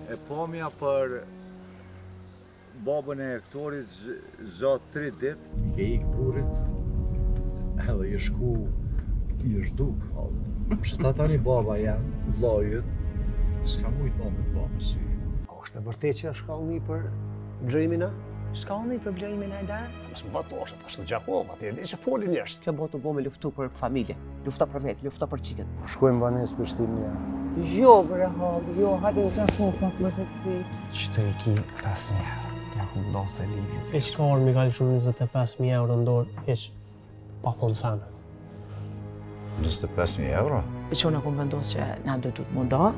E pamja për babën e Hektorit zgjat 3 ditë. I ke ik burrit, edhe je shku, je zhduk, hallë. Që ta tani baba jem, vllai yt, s'ka mujt ma me të pa me sy. A është e vërtet që është shkallni për Blerimin a? Shkallni për Blerimin Hajdar? Mos më batosh, ata në Gjakovë, aty e di që folin njerëz. Kjo botë u bo me luftu për familje, lufta për vetë, lufta për çikën. Po shkojmë banesë Prishtinë një. Jo, bre hallë, jo, hajde në Gjakovë pak më qetësi. Qëto i ki 5.000 euro, ja ku do se lidhje. Hiq ka orë mi ka lëshu 25.000 euro në dorë, hiq pa thonë sene. 25.000 euro? E që unë e kom vendosë që na do të mu nda,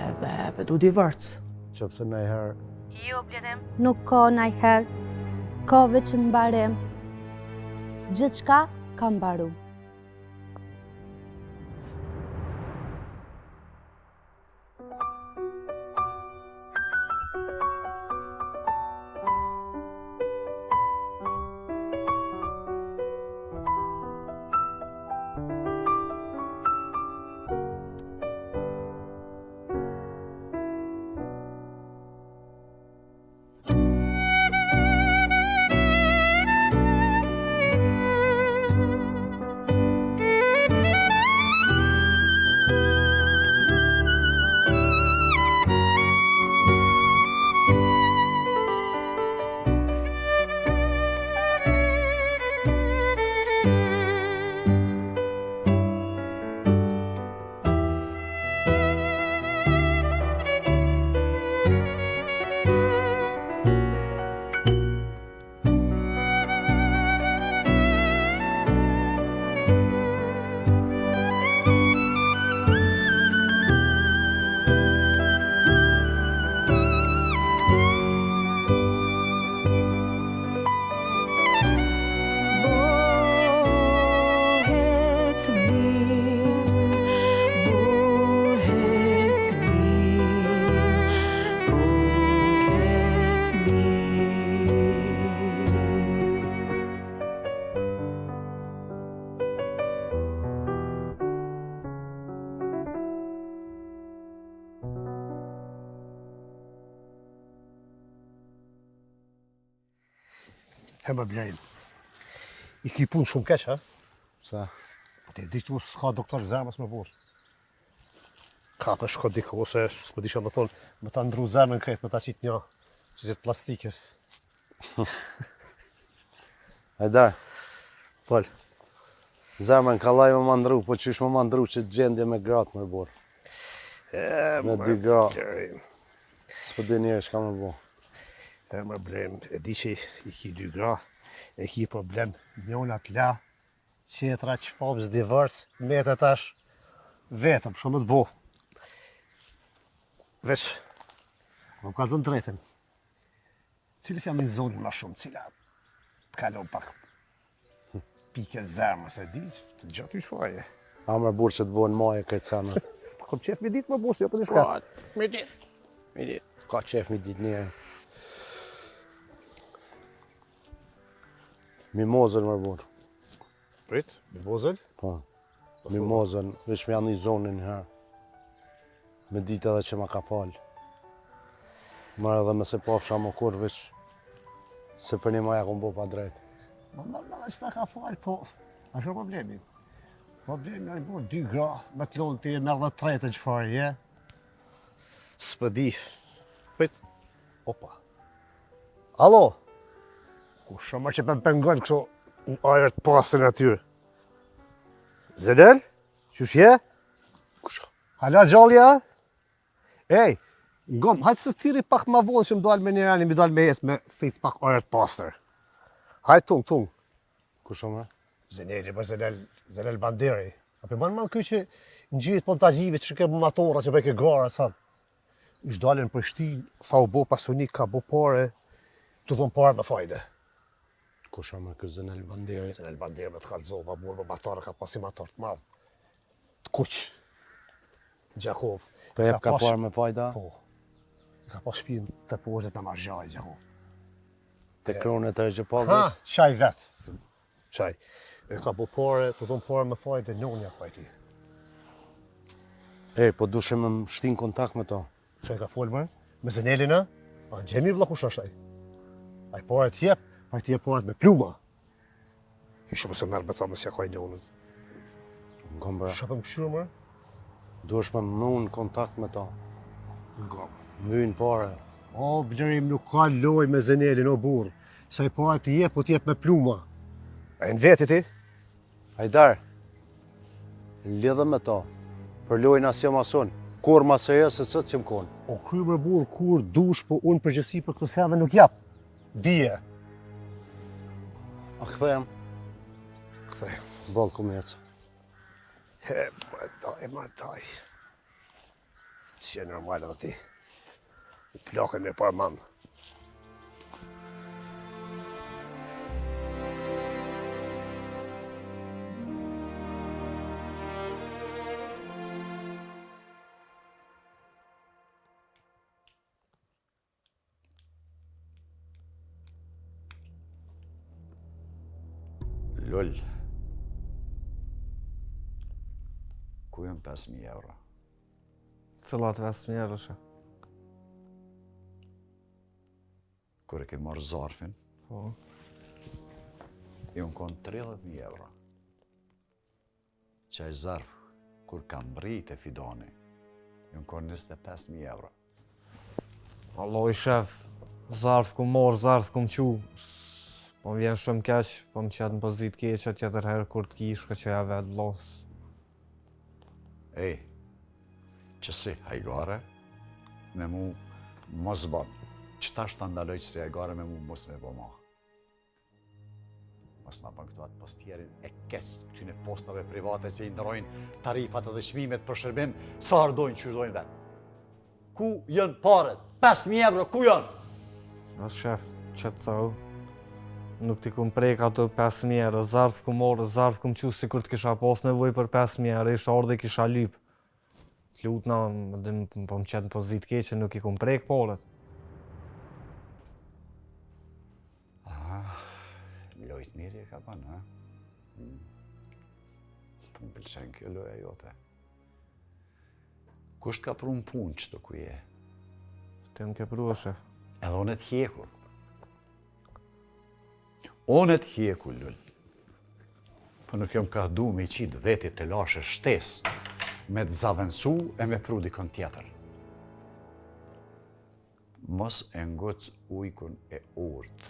edhe po du divorc. Qofse najherë Jo, Blerim. Nuk ka najherë, ka veç mbarim. Gjithçka ka mbaru. Bohet mirë, bohet mirë, bohet mirë. He më Blerim. I ki punë shumë keq, ha? Pse? Po ti e di këtu s'ka doktor zemrës më burr. Ka për shko diku, ose s'po di çka më thonë, me ta ndru zemrën krejt, me ta qitë një që të plastikës. Hajdar, Fal. zemrën kallaj me ma ndru, po qysh me ma ndru që gjendje me gratë më burr. E, Me më dy gra. Blerim. S'po di njeri çka me bo. E më Blerim, e di që i ki dy gra, e ki problem, njona të la, qetra që papës divorc, mete tash, vetëm, shumë të bo. Veç, më ka zënë drejtën. Cilës jam një zonin ma shumë, cila të kalon pak pikë zemrës, e di, të gjatë i shfaje. A më burr që të bëhen maje këtë senet. Kom qef mi ditë më burr, si jo për diçka. Mi ditë. Mi ditë. Ka qef mi ditë njeri. Mimozën më burr. Prit, Mimozën? Po. Mimozën, veç me janë një zonin një herë. Me ditë edhe që ma ka falë. Mërë edhe me se pafsha më kur, veç se për një maja kom bo pa drejt. Ma, ma, ma, që ta ka falë, po, a shko problemi? Problemi është burr, dy gra, me të lonë ti e merr dhe tretën çfarë je. S'po di. Prit. Opa. Alo. Kush është më që po më pengon kështu në ajër të pastër natyrë? Zenel? Qysh je? Kush? Hala gjallja? Ej, ngom, hajtë se thirri pak ma vonë që më dalë me një rani, më dalë me ecë me thith pak ajër të pastër. Hajtë tung, tung. Kush është më? Zeneli, për Zenel, Zenel Banderi. A për manë manë ky që në gjirit montagjive që ke motora që bëjke gara, sa. Ish dalën për Prishtinë, sa u bo pasunik, ka bo pare, të dhonë pare me fajde. Kush është më ky Zenel Banderi? Zenel Banderi me të kalzova, burë me motor, ka pasi motor të madh. Të kuq. Gjakovë. Po jep ka pas- parë me fajda? Po. Ka pas shtëpinë të pozit në Marzhaj, Gjakovë. Te kronet e Ha, Rexhepavës? qaj vetë. Qaj. E ka bo pare, të thonë pare me fajde, nonja ka i ti. Ej, po dushe me më shtin kontakt me to. Që e ka folë, mërë? Me Zenelin, a? A në gjemir vlla kush është ai? Ai paret t'jep, ai t'jep paret me pluma. Ishe mos e merr me ta mos ja kaj lonën. Ngom bre. Çka po më kqyr mërë? Duhesh me më në kontakt me ta. Ngom. Më pare. O, Blerim, nuk ka loj me Zenelin, o burrë. Se ai paret t'jep, po t'jep me pluma. A në veti ti? Hajdar, lidhe me ta. Për lojnë as jam as unë. Kurrë ma serioz se sot s'jam konë. O kry bre burrë, kur dush, po unë përgjegjësi për këto sende nuk jap. Dije. A kthehem? Kthehem. Boll ku me ecë. He, më daj, më daj. Si e normal edhe ti. U plakën me parë manë. Lul. Ku janë 5.000 euro? Cilat 5.000 euro shë? Kur e ke marrë zarfin? Po. Jon konë 30.000 euro. Qaj zarf, kur ka mrri te Fidani, jon konë 25.000 euro. Vallahi shef, zarf kum marrë, zarf kum qu, po më vjen shumë keq, po më qet në pozitë keqe tjetër herë kur të kish, çoja vetë vlla. Ej, qësi hajgare, me mu mos bon, qëtash ta ndaloj qësi hajgare me mu mos me bo ma. Mos ma bën këtu atë postierin e keq këtyne postave private që i ndërrojnë tarifat edhe çmimet për shërbim, sa herë dojnë qysh dojnë vetë. Ku janë paret? 5.000 euro, ku janë? O shef, qetësohu. Nuk t'i kum prek ato 5.000 euro, zarf kum marrë, zarf kum qu, sikur të kisha pas nevojë për 5.000 euro, isha ardhë i kisha lypë. Të lutna, po më qet në pozitë keqe, nuk i kum prek paret. Ah, lojë t'mirë e ka banë, ha? Hmm. Po më pëlqen kjo loja jote. Kush të ka pru në punë qëtu ku je? Ti më ke pru, shef. Edhe unë të hjeku. Unë të hjeku, Lul. Po nuk jam ka du me i qitë vetit telashe shtesë, me të zavensu e me pru dikon tjetër. Mos e nguc ujkun e urtë.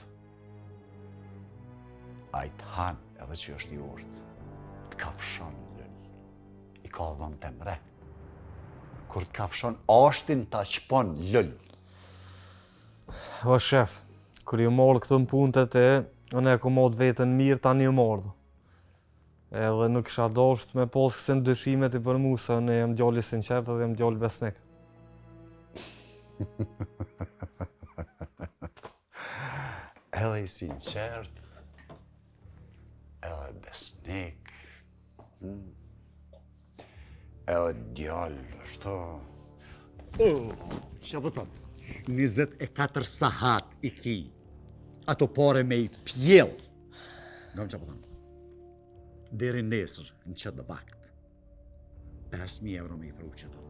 Ai të han edhe që është i urtë. Të kafshon, Lul. I ka dhëmbët e mrehtë. Kur të kafshon, ashtin ta qpon, Lul. O shef, kur jom ardhë këtu në punë te ti, unë e kom majtë veten mirë, tani jom ardhë. Edhe nuk kisha dosht me pos kësi dyshime ti për mu, se unë jam djalë i sinqert edhe jam djalë besnik. edhe i sinqert, edhe besnik, hmm. edhe djalë, ashtu... Që po thom, 24 sahat i ki, ato pare me i pjell, Nga më që po thom. Deri nesër, në qëtë vakt, 5.000 euro me i pru qëto.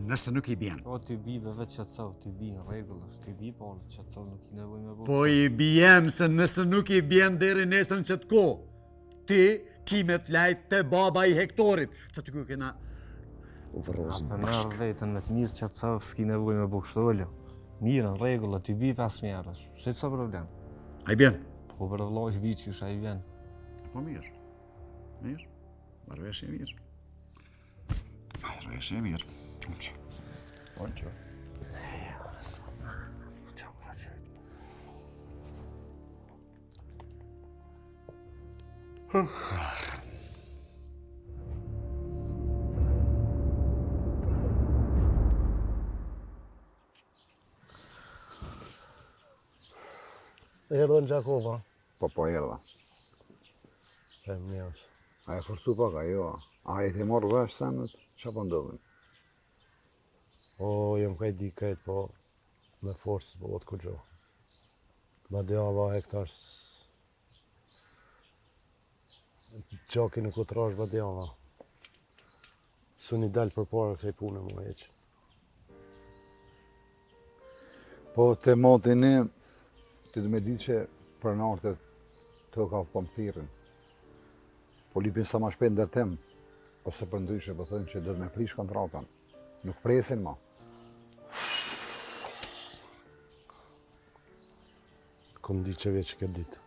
Nëse nuk i bjen. Po t'i bi be veç qetësohu, t'i bi në rregull është, t'i bi po qetësohu nuk ki nevojë me bo. Po i bjem se nëse nuk i bjen deri nesër në qëtë kohë, ti ki me të flejt te baba i Hektorit, qaty ku kena u vrrozë bashkë. A po vetën me të mirë qetësohu, s'ki nevojë me bo kështu, olo. Mirë, në rregull, t'i bi 5.000 euro, s'është problem. A i bjen? Po bre vëlla i bi qysh a i bjen. Po mirë. Mirë. Marrëveshje e mirë. Marrëveshje e mirë. Unë që. Unë që. Erdhe në Gjakovë, a? Po, po, erdha. E, mirë. A e forcu pak, a jo? A i ke marrë vesh senet? Qa po ndodhin? O, jam ka i di krejt, po me forcë s'po bëhet kurgjo. Badihava hektar Gjaki nuk u trash badihava. S'un i dal përpara kësaj pune më hiç. Po te moti një, ti do me ditë që pronarët e tokave po më thirrin. Po lipin sa ma shpejt ndërtim, ose përndryshe po thonë që do të me prish kontratën. Nuk presin ma. Kom ditë që veç këtë ditë.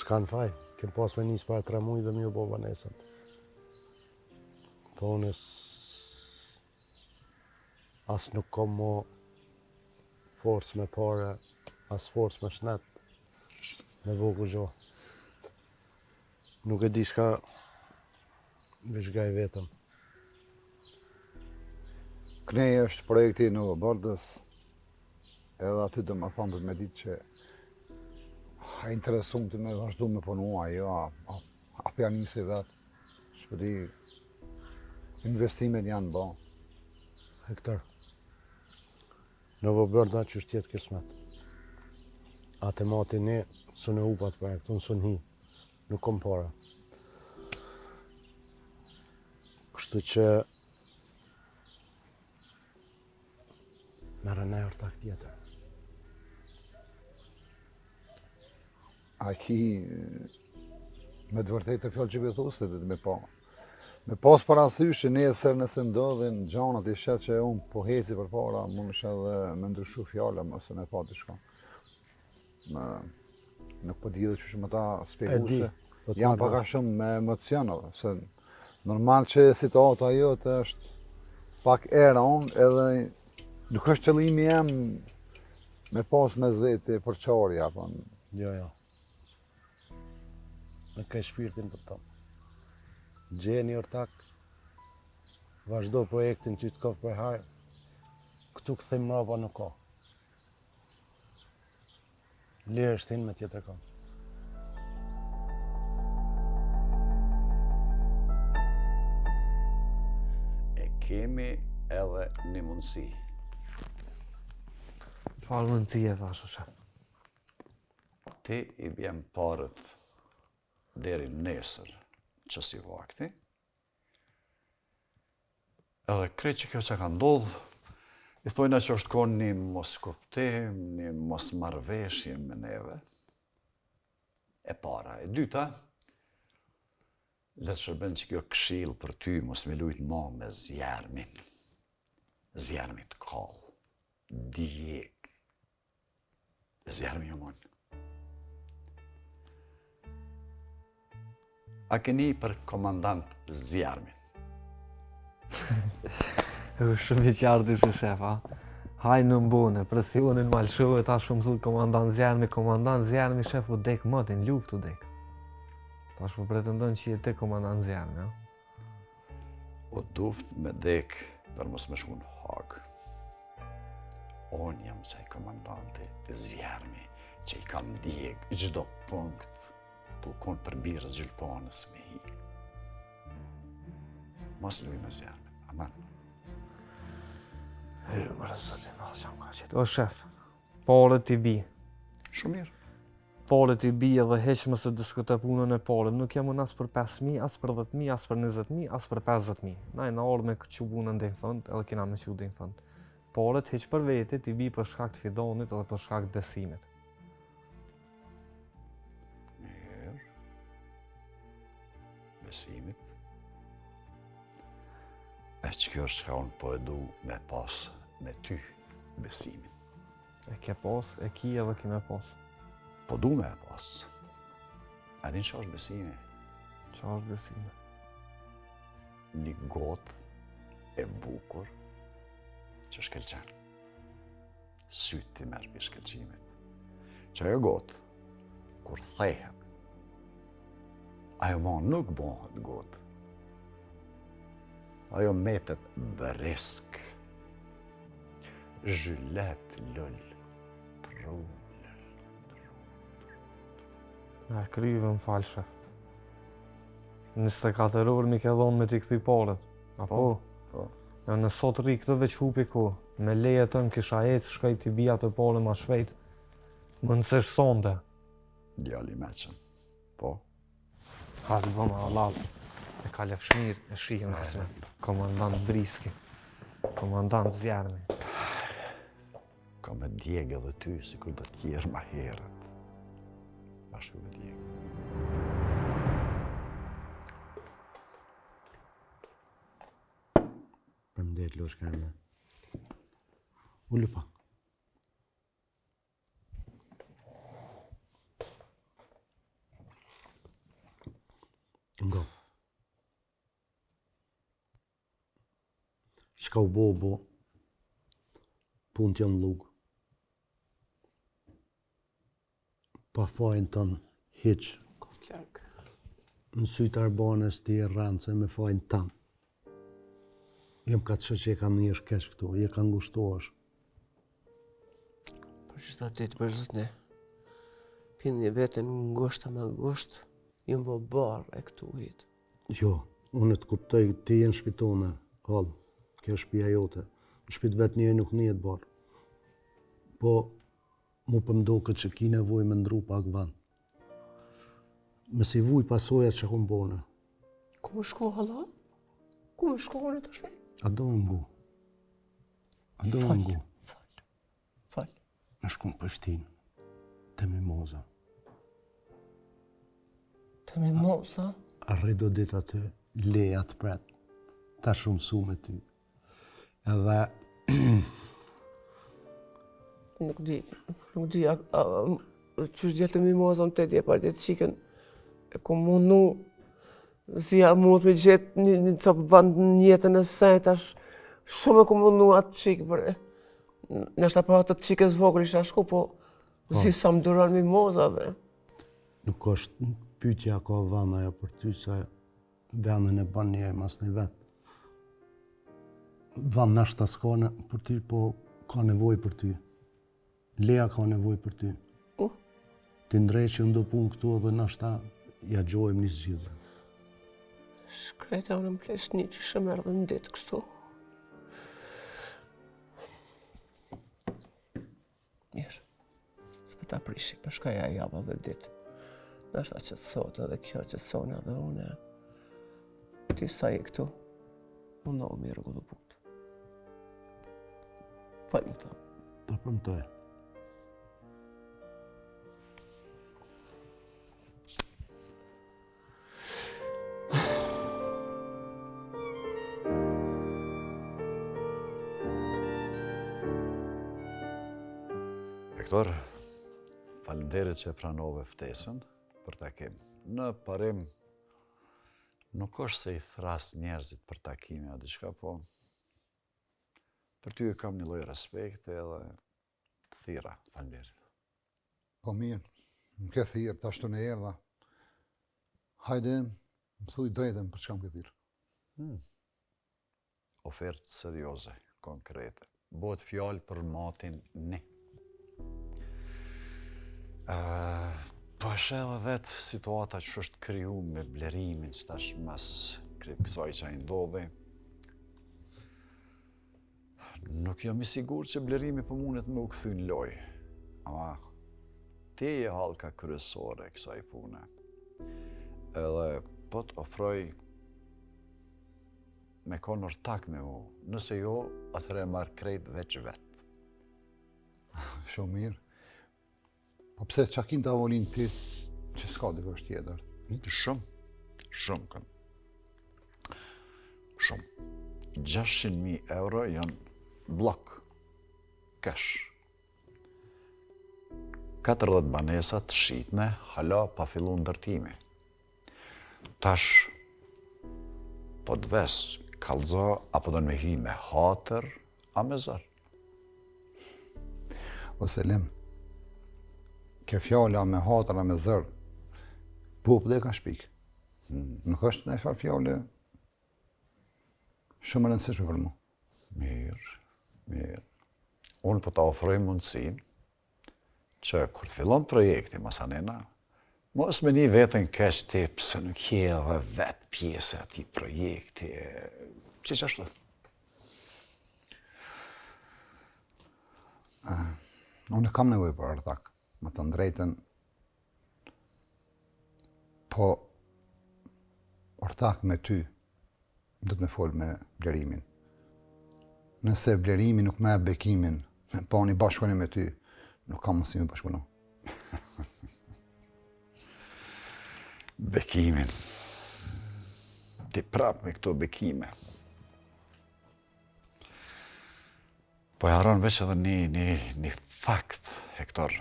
S'kanë faj, kem pas me nisë para tre mujve me ju bo banesat. Po unë as nuk kom mo forcë me pare, as forcë me shnet, me bo kurgjo. Nuk e di shka veç gaj vetëm. Knej është projekti i Novobërdës, edhe aty do me thonë do me ditë që a interesum ti me vazhdu me punu, a jo, a, a, a pja nisi vetë, s'po di, investimet janë bo. Hektor, Novobërda qysh t'jetë kismet. A te mati një, s'un e hup atë projekt, unë s'un hi. Nuk kom para. Kështu që merre naj ortak tjetër. A ki me të vërtetë të fjalë që po thu, se me pa. Me pas parasysh që nesër nëse ndodhin gjanat i sheh që unë po heci përpara, mundesh edhe me ndryshu fjalën ose me pa diçka. Më, nuk po di edhe qysh me ta spjegu se po jam pak a shumë me emocion, se normal që situata jote është pak e rëndë edhe nuk është qëllimi jem me pas mes veti përçarje, apo... Jo, jo. Me krejt shpirtin po të thom. Gjeje një ortak, vazhdo projektin ty të koftë për hajr, këtu kthim mrapa nuk ka. Lirisht hin me tjetër kam. E kemi edhe një mundësi. Çfarë mundësie tash, shef? Ti i bjen paret deri nesër qësi vakti, edhe krejt që kjo që ka ndodhë, i thojna që është konë një moskuptim, një mosmarrëveshje me neve, e para. E dyta, le të shërben që kjo këshillë për ty mos me lujt ma me zjarmin. Zjarmi të kall, djeg, Zjarmi jo mon. A keni për komandant zjarmin? Shumë i qartë ishe shef, a? Haj në mbune, presionin ma lëshove, tash po më thu komandant zjarmi, komandant zjarmi, shef u dek moti, në luftë u dek. Tash po pretendon që je ti komandant zjarmi, a? U duft me dek për mos me shku në Hagë. Unë jam qaj komandanti zjarmi që i kam djeg çdo punkt ku kon për birës gjylpanës me hi. Mos luj me zjarmin, aman. E, mërë, zotin, jam ka qetë. O, shef, paret i bi. Shumë mirë. Paret i bi edhe hiq mos e diskuto punën e pareve. Nuk jam unë as për 5.000, as për 10.000, as për 20.000, as për 50.000. Na jena ardhë me çu punën deri në fund, edhe kena me çu deri në fund. Paret hiq për veti, t'i bi për shkak të Fidanit edhe për shkak të besimit. Mirë. Besimit. E që kjo është çka unë po e du me pas me ty besimin. E ke pas, e ki edhe ki me pas. Po du me e pas. A din ça është besimi? Ça është besimi? Një gotë e bukur që shkëlqen. Sytë t'i merr prej shkëlqimit. Qajo gotë, kur thehet, ajo ma nuk bohet gotë. Ajo metet brisk. Zhylet lul, tru, lul, tru, tru. Na kryve më falë, shef. 24 orë m'i ke dhonë me t'i kthy paret. Apo? Po, po. Ja, në sot rri këtë veç hupi ku. Me leje tënë kisha ecë, shkoj t'i bi ato pare ma shpejt. Mundësisht sonte. Djalë i meçëm. Po. Hajde, bëma hallall. E kalofsh mirë, e shihim kismet. Komandant Briski. Komandant Zjarmi. Ka me djegë edhe ty, sikur do tjerë ma herët. Bashkë me djegë. Përndet, Loshka eme. Ulu pak. Ngo. Çka u bo, u bo. Punët janë n'llugë. Pa fajin tënd, hiç. Koftë larg. Në sytë Arbanës ti je rrencë me fajin tënd. Jam ka të shoh që je ka nish keq këtu, je ka ngushtohesh. Për qëta ditë për zëtne, pin një vetën ngusht e më ngusht, jam bo barrë e këtu hitë. Jo, unë të kuptoj, ti je në shpi tone, hallë, kjo është shpia jote. Në shpi të vet njeri nuk nihet barrë. Po, mu po m'doket që ki nevojë me ndru pak vend. Mos i vuj pasojat që kom bo unë. Ku me shku, halla? Ku me shku unë tashti? A do me m'ngu? A do me m'ngu? Fal, fal. Me shku në Prishtinë, te Mimoza. Te Mimoza? Rri do ditë aty, Leja të pret, tash u msu me ty. Edhe... nuk di, nuk di, a, a, a, qysh djel te Mimoza më të dje, par dje qikën, e ku mundu, si ja mund me gjetë një, një copë vend në jetën e saj, tash shumë e ku mundu atë qikë, bre. Nështë për atë të qikës vogël isha shku, po, po. si sa më duron Mimoza, dhe. Nuk është pyetja ka vend ajo për ty, se Vendin e bën njeri masnej vetë. Vend nashta s'ka në, për ty, po ka nevojë për ty. Lea ka nevojë për ty. Uh. T'i ndreqim do punë këtu edhe nashta ja gjojmë një zgjidhje. Shkreta, unë më pleqni që shumë erdhe në ditë kështu. Mirë, s'po ta prishi, po shkoj ja java dhe ditë. Nashta qetësohet edhe kjo, qetësohna edhe une. Ti sa je këtu, mundohu me i rregullu punët. Fal më thonë. Ta premtoj. Hektor, faleminderit që e pranove ftesën për takim. Në parim, nuk është se i thras njerëzit për takime a diçka, po për ty e kam një lloj respekti edhe të thirra. Faleminderit. Po mirë, më ke thirrë, tash unë erdha. Hajde, më thuj drejtën për çka më ke thirrë. Hmm. Ofertë serioze, konkrete. Bëhet fjalë për Matin një. Uh, po e sheh edhe vetë situata që është kriju me Blerimin që tash mas krejt kësaj që i ndodhi. Nuk jam i sigurt që Blerimi po mundet me u kthy në lojë. Ama, ti je hallka kryesore e kësaj pune. Edhe po të ofroj me konë ortak me mu. Nëse jo, atëherë e marr krejt veç vetë. Shumë mirë. Po pse ça ki n'tavolinë ti që s'ka dikush tjetër? Shumë, shumë kam. Shumë. 600.000 euro janë bllok, cash. 40 banesa të shitme, hala pa fillu ndërtimi. Tash, po të ves, kallzo, apo don me hi me hatër, a me zor? O Selim, kjo fjala me hatër a me zor, populli e ka shpik. Hmm. Nuk është një farë fjale shumë e rëndësishme për mu. Mirë, mirë. Unë po ta ofroj mundësinë që kur të fillon projekti masanena, mos me ni veten keq ti pse nuk je edhe vetë pjesë e atij projekti, që që ashtu? Uh, unë kam nevojë për ortak, me thënë drejtën, po ortak me ty, do të me folë me Blerimin. Nëse Blerimi nuk më jep bekimin Me pa një bashkëpunim me ty, nuk kam mundësi me bashkëpunu. Bekimin. Ti prap me këto bekime. Po e harron veç edhe një, një, një fakt, Hektor.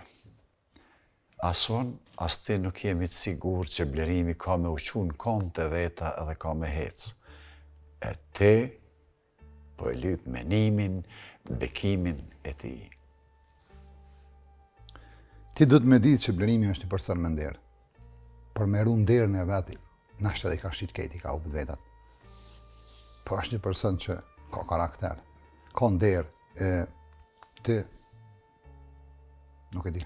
As unë, as ti nuk jemi të sigurt që Blerimi ka me u çu në komt e veta edhe ka me hec. E ti, po e lyp menimin, bekimin e tij. Ti duhet me ditë që Blerimi është një person me nder. Por me ru nderin e vet, nashta edhe i ka shit krejt, i ka hup vetat. Po është një person që ka karakter, ka nder, e ti nuk e di.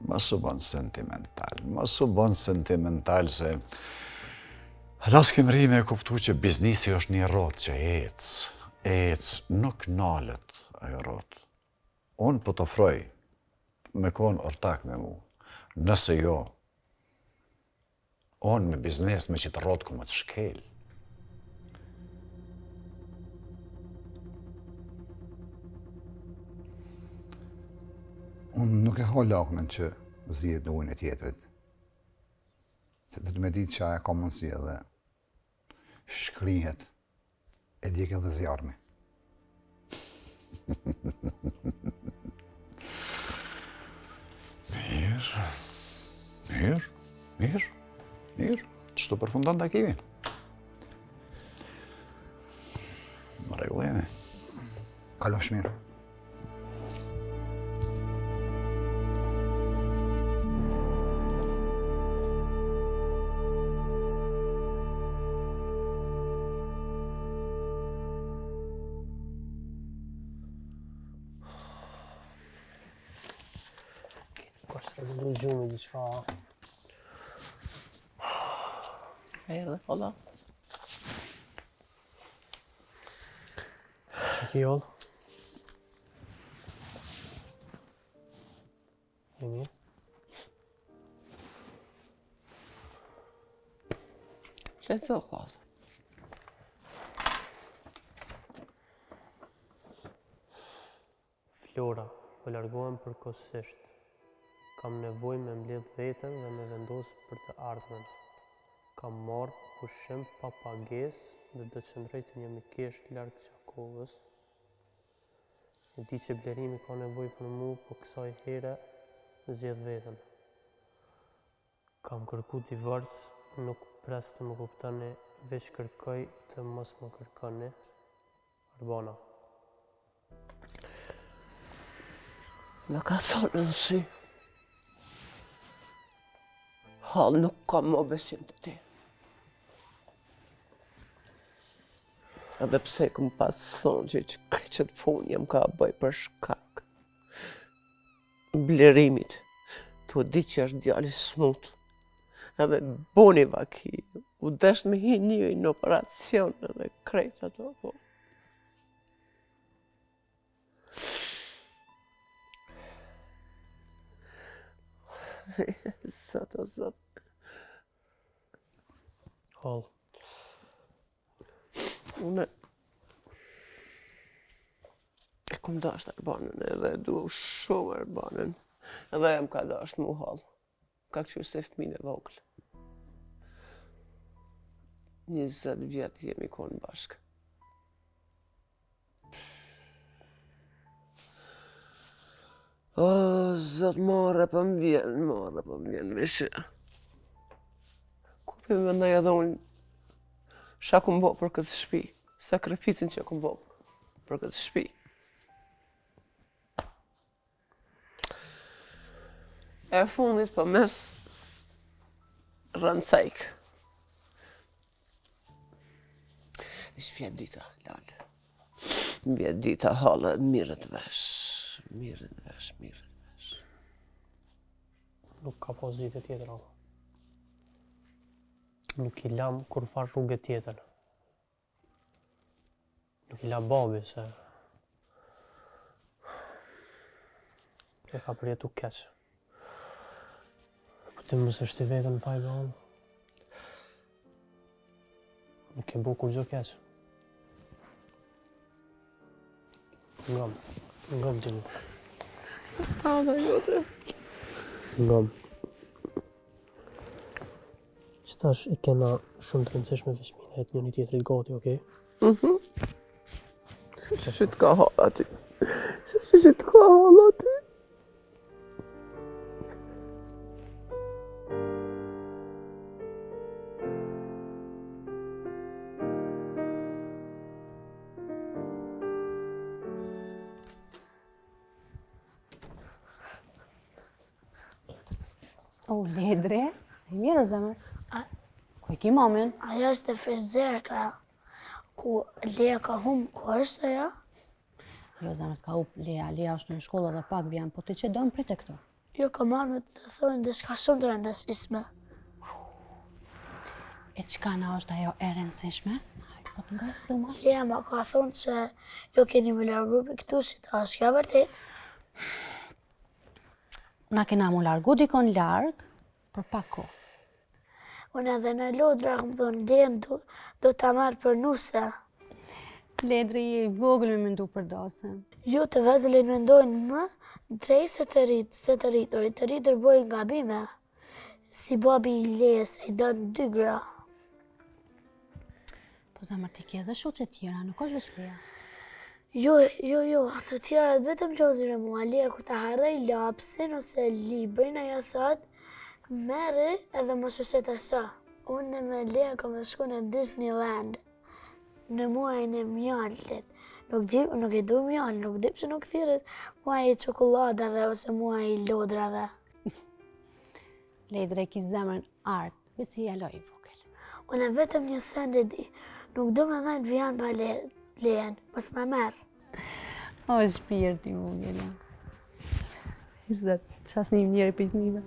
Mos u bon sentimental, mos u bon sentimental se Hala s'ke mrri me e kuptu që biznisi është një rrotë që ec, ec, nuk nalet ajo rrotë. Unë po të ofroj me konë ortak me mu, nëse jo, Unë me biznes me qitë rrotë ku me të shkel. Unë nuk e ha lakmën që zihet në ujin e tjetrit. Se duhet me ditë që ajo ka mundësi edhe shkrihet e djeg edhe zjarmi. Mirë, mirë, mirë, mirë. Qështu përfundon takimi? Në rregull jemi. Kalofsh mirë. Kështë të du gjumi diçka. Erdhe, holla. Që ki jollë? E mirë? Lexo, hollë. Flora, po largohem përkohësisht. Kam nevojë me mbledh veten dhe me vendos për të ardhmen. Kam marrë pushim pa pagesë dhe do të qëndroj te një mikeshë larg Gjakovës. E di që Blerimi ka nevojë për mu, po kësaj here zgjedh veten. Kam kërku divorc, nuk pres të më kuptoni, veç kërkoj të mos më kërkoni. Arbana. Më ka thonë në sy. Hallë nuk kam më besim te ti. Edhe pse kum pas thonë që që krejt qët punë jam ka bëj për shkak. Blerimit, tu di që është djalë i smut. Edhe boni vaki, u desht me hi një në operacion edhe krejt ato, po. Zot, o zot. Hallë. Unë e kom dasht Arbanën edhe e du shumë Arbanën. Edhe ajo m'ka dasht mu hallë. Ka këqyrë si fëmin e vogël. 20 vjet jemi konë bashkë. O, zot, marre po më vjen, marre po më vjen, veç. Kur po mendoj edhe unë, çka kum bo për këtë shpi, sakrificën që kum bo për këtë shpi. E fundit po mes rëndësajk. Veç vjen dita, lalë. Vjen dita, hallë, mirret vesh. Mirret vesh, mirret vesh. Nuk ka pas zgjidhje tjetër, hallë. Nuk i lam kurrfarë rruge tjetër. Nuk i la babi se e ka përjetu keq. Po ti mos e shti veten në faj be hallë. Nuk ke bo kurgjo keq. Ngom, ngom ti mu. Stana jote. Ngom. Qëtash i kena shumë të rëndësishme veç me i nejt njëni tjetrit gati, okej? Mhm. Se të ka hall aty. Se të ka hall aty. O, Ledri, e mirë, zemër. Ku e ki mamin? Ajo është te frizerka, ku Lea ka hum, ku është ajo? Jo, zemër, s'ka hup Lea, Lea është në shkollë dhe pak vjen, po ti që do më prite këtu? Jo, kam ardhë me të thonë diçka shumë të rëndësishme. E çka na është ajo e rëndësishme? Po të nga të ma? Lea ma ka thonë që ju keni me largu prej këtu si ta është kjo vërtet. Na kena mu largu dikon larg për pak kohë. Unë edhe në lodra kam thonë, Leën do, do ta marr për nuse. Ledri je i vogël me mendu për dose. Jo të vegjëlit mendojnë më drejt se të rrit, se të rriturit. Të rriturit bojnë gabime. Si babi i Leës i don dy gra. Po zemër ti ke edhe shoqe tjera, nuk është veç Lea. Jo, jo, jo, të tjerat vetëm lozin me mua. Lea kur ta harroj lapsin ose librin, ajo thot, merre edhe mos u shqetëso. Unë me Lea kam me shku në Disneyland. Në muajin e mjaltit. Nuk di, nuk e du mjaltin, nuk di pse nuk thirret muaji i çokoladave ose muaji i lodrave. Ledri e ki zemrën art, veç je hala i vogël. Unë vetëm një send e di, nuk du me dhënë vjen pa le, Leën, mos ma merr. O, shpirt i vogël. Zot, qas një njeri për të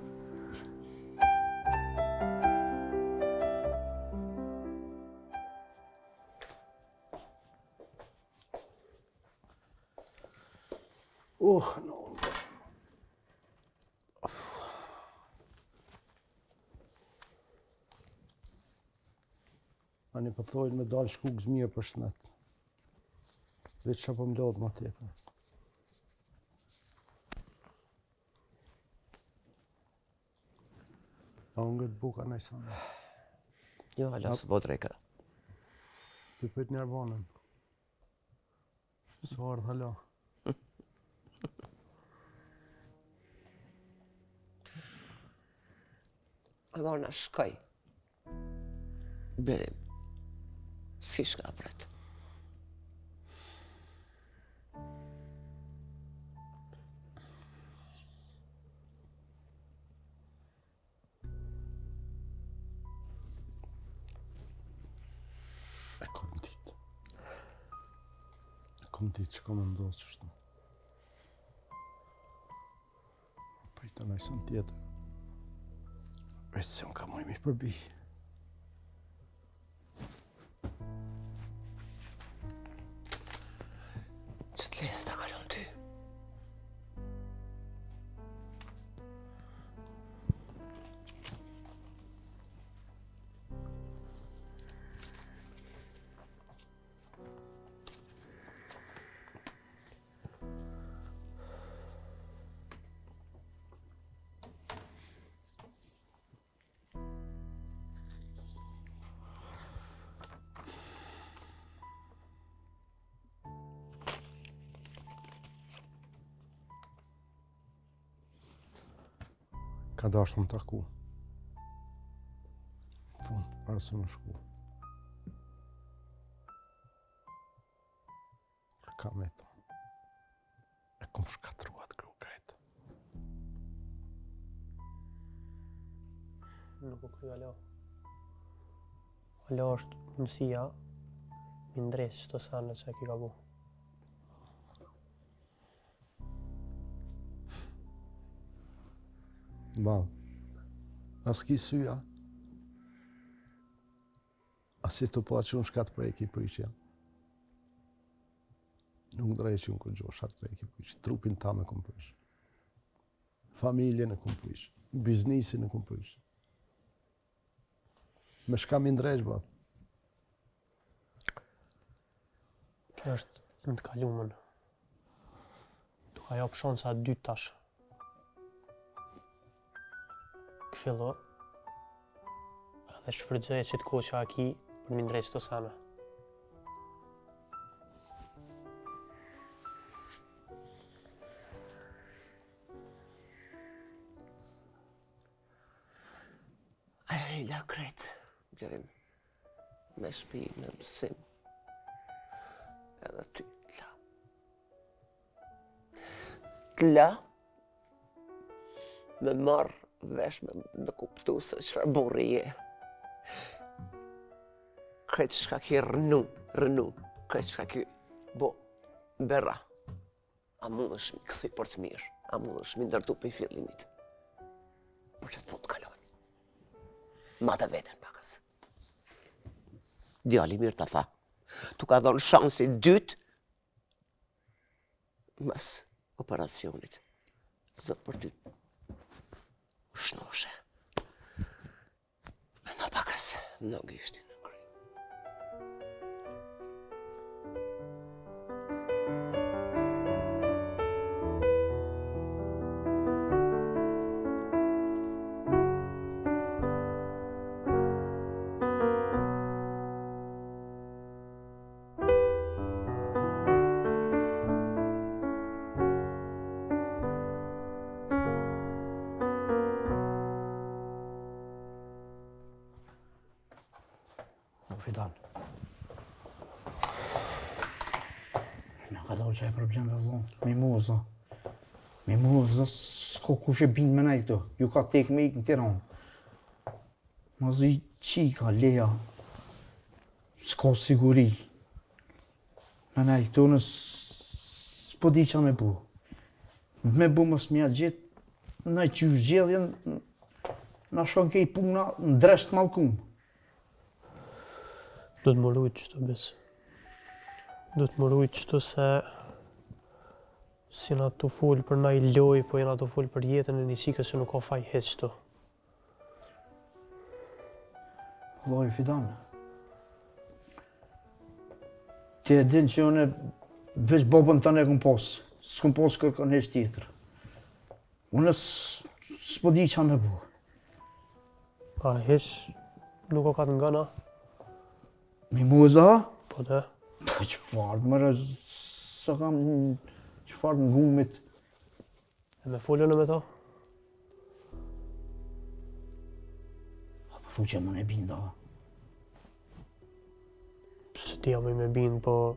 Uh, no. Ani po thojnë me dalë shku gëzmirë për shnet. Veç që po më lodhë ma tepër. A unë ngërtë buka në i Jo, hala s'u bo dreka. Për prit një arbanën. Së ardhë hala. Arbana shkoi. Birim. S'ki shka pret. E kom dit. E kom dit që ka me ndodhë qështu. Prita naj sen tjetër. Veç se unë ka muj mi përbi. Që të lejës ta kalon ty? Ka dashtë me m'taku. Fund, para se me shku. Ka me thonë. E kom shkatru atë gru krejt. Nuk u kry hala. Hala është mundësia mi ndreq qëto sene që e ki gabu. Ba, a s'ki sy, a? A s'je tu pa që unë shka të preki prish jam? Nuk ndreq unë kurgjo, shka të preki prish. Trupin tam e kom prish. Familjen e kom prish. Biznisin e kom prish. Me shka mi ndreq, ba? Kjo është në të kalumën. T'u ka jap shansa e dytë tash. Kthillo. Edhe shfrytëzoje qit kohë që a ki për m'i ndreq këto sene. Ajo i la krejt, Blerim, me shpi, me mësim, edhe ty të la. Të la, me marrë vesh me, me kuptu se çfarë burri je. Krejt çka ki rrnu, rrnu, krejt çka ki bo, bera. A mundesh m'i kthy për të mirë, a mundesh m'i ndërtu prej fillimit. Por që të punë të kalon. Mate veten pakës. Djali mirë ta tha. T'u ka dhonë shansi dytë mas operacionit. Zot për ty. Shnoshe. Mendo pakës, në gishtin në kry. O Fidan. Na ka dalë qaj problem dhe dhonë. Mimoza. Mimoza, s'ka kush e bind me nejt këtu. Ju ka tek me ikë në Tiranë. Mazi qika, Lea. S'ka siguri. Me nejt këtu unë s'po di ça me bu. Me bu mos m'ja gjet, në që zgjedhjen, na shkon kej puna në dreq t'mallkum. Duhet m'u rujt qëtu, bes. Duhet m'u rujt qëtu se s'jena tu fol për naj lojë, po jena tu fol për jetën e një qikës që nuk ka faj hiç këtu. Vllai Fidan. Ti e din që unë veç babën tënd e kom pas, s'kom pas kërkon hiç tjetër. Unë s'po di ça me bu. Pa hiç nuk o ka të ngana. Mimoza? Po dhe. Po çfarë, more, s'e kam çfarë ngumit. E me folën me to? A po thu që mun e bind, a? S'e di a muj me bind, po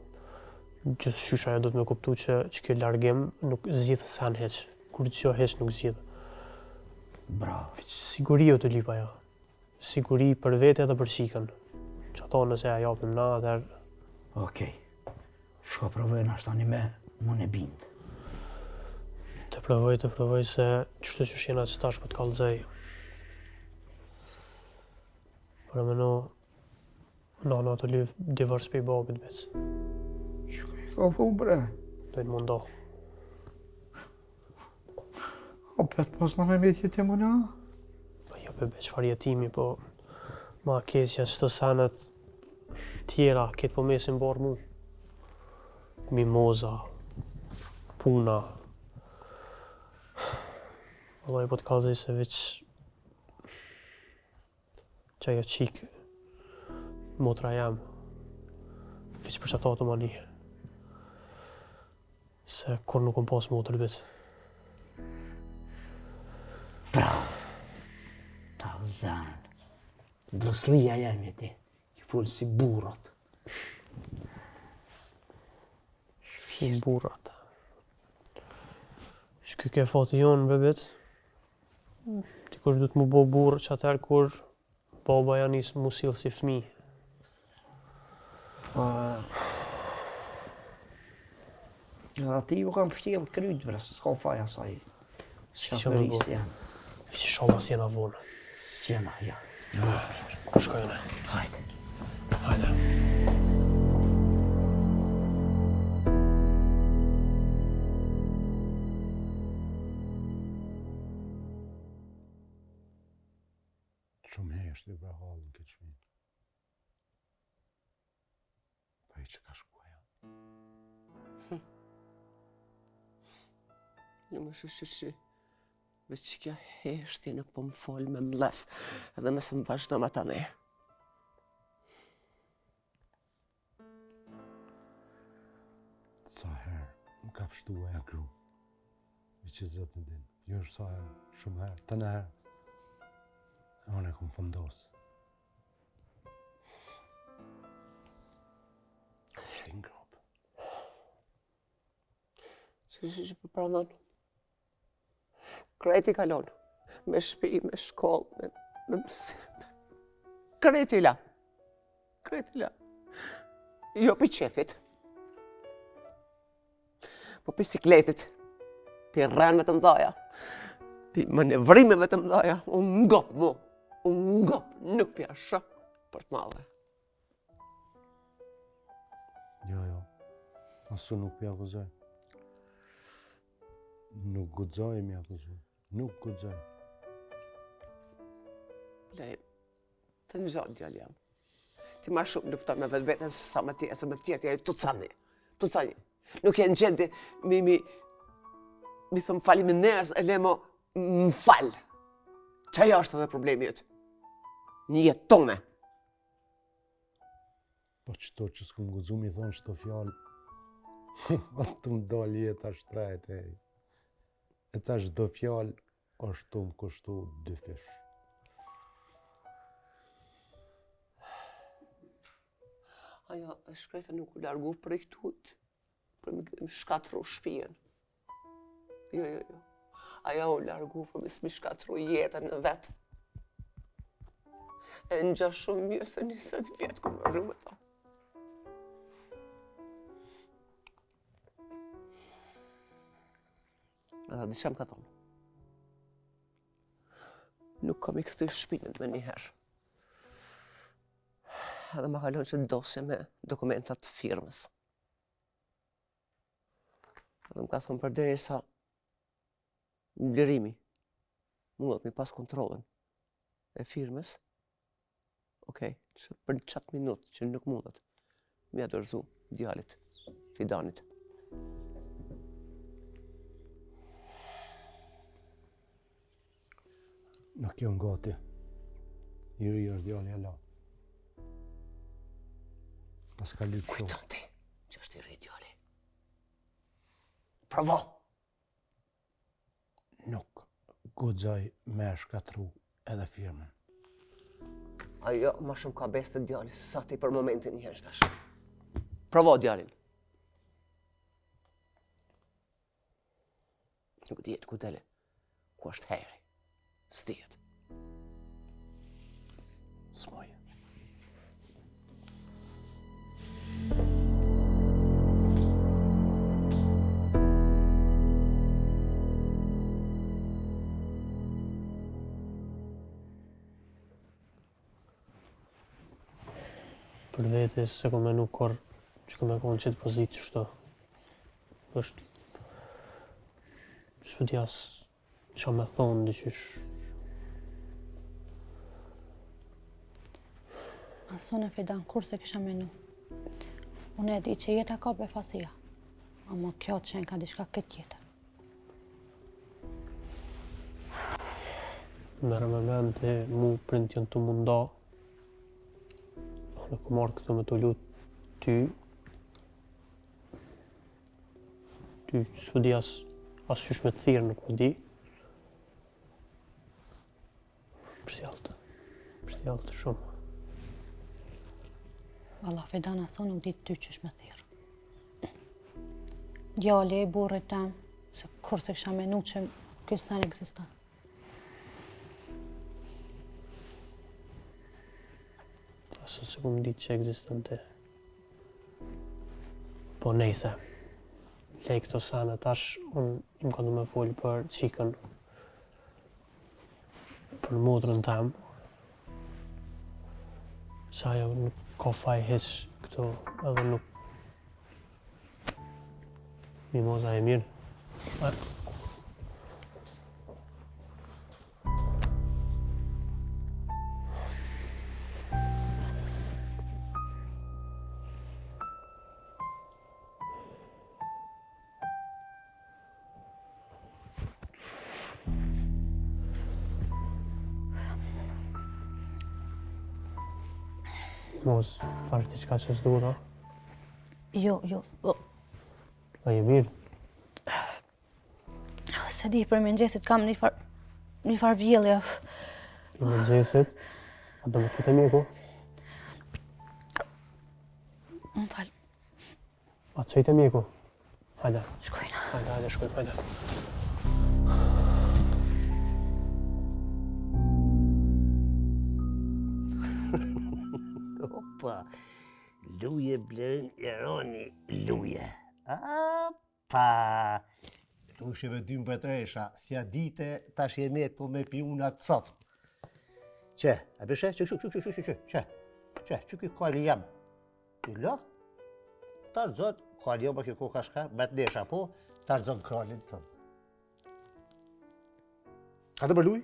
gjithqysh ajo do të me kuptu që, që kjo largim nuk zgjidh sen hiç. Kurgjo hiç nuk zgjidh. Bravo. Siguri o tu lyp ajo. Siguri për vete edhe për qikën. Qato nëse ja japim na, atëherë... Okej. Shko provoj nashta nime mun e bind. Të provoj, të provoj se qështu që jena qëtash po të kallëzoj. Parameno, nana tu lyp divorc prej babit bec. Çka i ka thu bre? Do të mundo. Opet pas në me met jetim unë? Po jo be be çfarë jetimi, po ma keqja qëto senet tjera, këtë po mesin barrë mu. Mimoza, puna. Vallai po të kallzoj se veç Qajo qikë, motra jem, veç për qato të mani. Se kur nuk kom pas motër bec. Bravo, ta zanë. Bruslia jem je ti, i folë si burrat. Si burrat. Shky ke fati jonë, be bec. Dikush duhet m'u bo burrë që atëherë kur baba ja nis m'u sill si fëmijë. Po Edhe ati ju kam pështjellë kryt, bre, s'ka faj asaj. S'ka Që me bo. përis, janë. Veç ishalla s'jena vonë. S'jena, ja. Shkojnë. Hajde. Hajde. Shumë heshtë i bëhallë në këtë shpi. Pa i që ka shku ajo. Hm. Jo më shi shi shi. Veç që kjo heshtje nuk po më fol me mllef, edhe nëse më vazhdo më tani. Sa herë më ka pshtu ajo gru. Veç Zoti e din. Jo është sa herë, shumë herë, të në herë. Unë e kom fundos. Shtin gropë. Si, si, si, po pranon. Krejt i kalon. Me shpi, me shkollë, me, me mësim. Krejt i la. Krejt i la. Jo pi qefit. Po pi sikletit. Pi rrenve të mdhaja. Pi manevrimeve të mdhaja. U ngop mu. U ngop. Nuk p'ja shoh për të madhe. Jo, jo. As unë nuk p'i akuzoj. Nuk guxoj m'i akuzu. Nuk guxoj. Lej, të në zonë, djalë jam. Ti ma shumë lufton me vetveten se sa me tjerë, se me tjerë, ti e të cani. Të cani. Nuk je në gjendje mi, mi, mi thëmë faleminderit, e le mo më fal. Qajo është edhe problemi yt? Një jetë tone. Po qëto që s'kum guxu m'i thonë qëto fjalë, o të më dalë jeta shtrejt e. E tash çdo fjalë është tu më kushtu dyfish. Ajo e shkreta nuk u largu prej këtut, për me shkatru shpijën. Jo, jo, jo. Ajo u largu për me s'mi shkatru jetën në vetë. E njoh shumë mirë se 20 vjetë ku më rru me ta. Edhe di çka më ka thonë. Nuk kam i kthy shpinën menjëherë. Edhe ma ka lonë qët dosje me dokumentat të firmës. Edhe më ka thonë përderisa Blerimi mundet me pas kontrollin e firmës, okej, që për qatë minut që nuk mundet, me ia dorëzu djalit, Fidanit. Nuk jam gati. I ri është djali hala. Pas ka lypë shumë. Kujton ti që është i ri djali? Provo! Nuk guxoj me shkatru edhe firmën. Ajo ma shumë ka besë te djali, sa ti për momentin një herë tash. Provo djalin. Nuk dihet ku dele, ku është hajri. S'dihet. S'muj. Për vete s'e kom menu kurrë që kom me konë qëtë pozitë qështu. është s'po di as ça me thonë diqysh. As unë Fidan, kurrë s'e kisha menu. Unë e di që jeta ka befasia, ama kjo qenka diçka krejt tjetër. Merre me mend ti, mu prindt janë tu m'u nda. Unë kom ardhë këtu me të lutë ty. Ty s'po di as, as qysh me të thirrë, nuk po di. Pështjellët. Pështjellët shumë. Valla, Fidan, as unë nuk di ty qysh me thirrë. Djali i burrit tem, se kurrë s'e kisha menu që ky sen ekziston. As unë s'e kom ditë që ekziston ti. Po nejse, lej këto sene, tash unë jom kon tu me folë për qikën, për motrën tem, se ajo nuk ka faj hiç këtu, edhe nuk Mimoza e mirë. A... Mos, thash diçka që s'duhet, a? Jo, jo. Po. A je mirë? S'e di, prej mëngjesit kam një farë, një farë vjellje. Prej mëngjesit? A do me çu te mjeku? Më fal. A të çoj te mjeku? Hajde. Shkojna. Hajde, hajde, shkojmë, hajde. Opa, luje Blerim Ironi, luje. Apa, luje me dy mbretëresha, s'ja dite, tash jemi këtu me piuna të soft. Qe, a beshe, që, që, që, që, që, që, që, që, që, që, kali jam, I lodht, ta rrëzon, kali jam, kjo koka shka, me të nesha, po, ta rrëzon kralin tënd. Ka të më luj?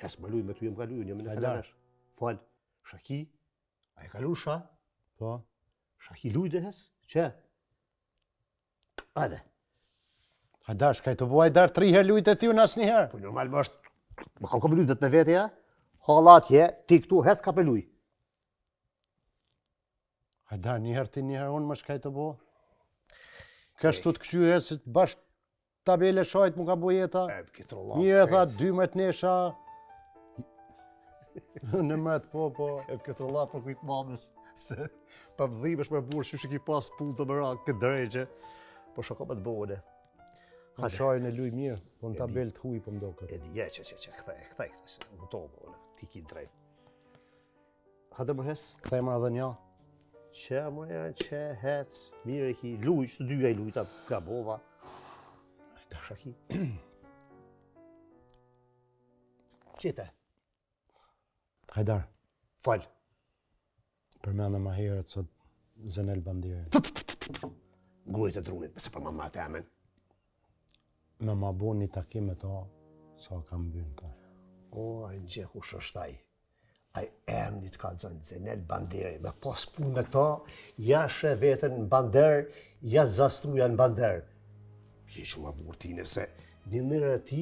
Hes më luj, me ty jem ka luj, një më në të Fal, shaki, a e kalu sha? Po. Shaki luj dhe hes? Që? Hajde. Hajdar, shka je tu bo Hajdar, tri herë lujt e ty në asë njëherë. Po normal më është, më kam kam lujt dhe të me vete ja, halla atje, ti këtu, hes ka për luj. Hajdar, një herë ti një herë unë më shka je tu bo. Kështu të këqyre, si të bash tabele shajt mu ka bo jeta. E, këtë Një herë tha, dy më të nesha. Në mret, po, po. E, këtë rolla për kujt mamës, se pa më dhimesh për burë, që ki pas punë të mëra, këtë drejqe. Po shoko me të bone. Në shajnë e luj mirë, po në tabel të huj po më doket. E di, je, që, që, që, këthej, këthej, këthej, më to, po, ti ki drejt. Hajde më hes? Këthej më edhe një. Që më janë, që hec, mirë e ki, luj, që të dyja i lujta, gabova. Ta shaki. Qite. Hajdar. Fal. Përmende ma herët sot Zenel Banderin. Gurit e drunit, se për ma të emen. Me ma bo një takim me ta, sa kam vynë tash. O, a në kush është ai. Ai emni të ka zënë Zenel Banderi, me pas punë me ta, ja sheh veten në bander, ja zastruja në bander. Je që ma burë ti nëse një nërë e ti,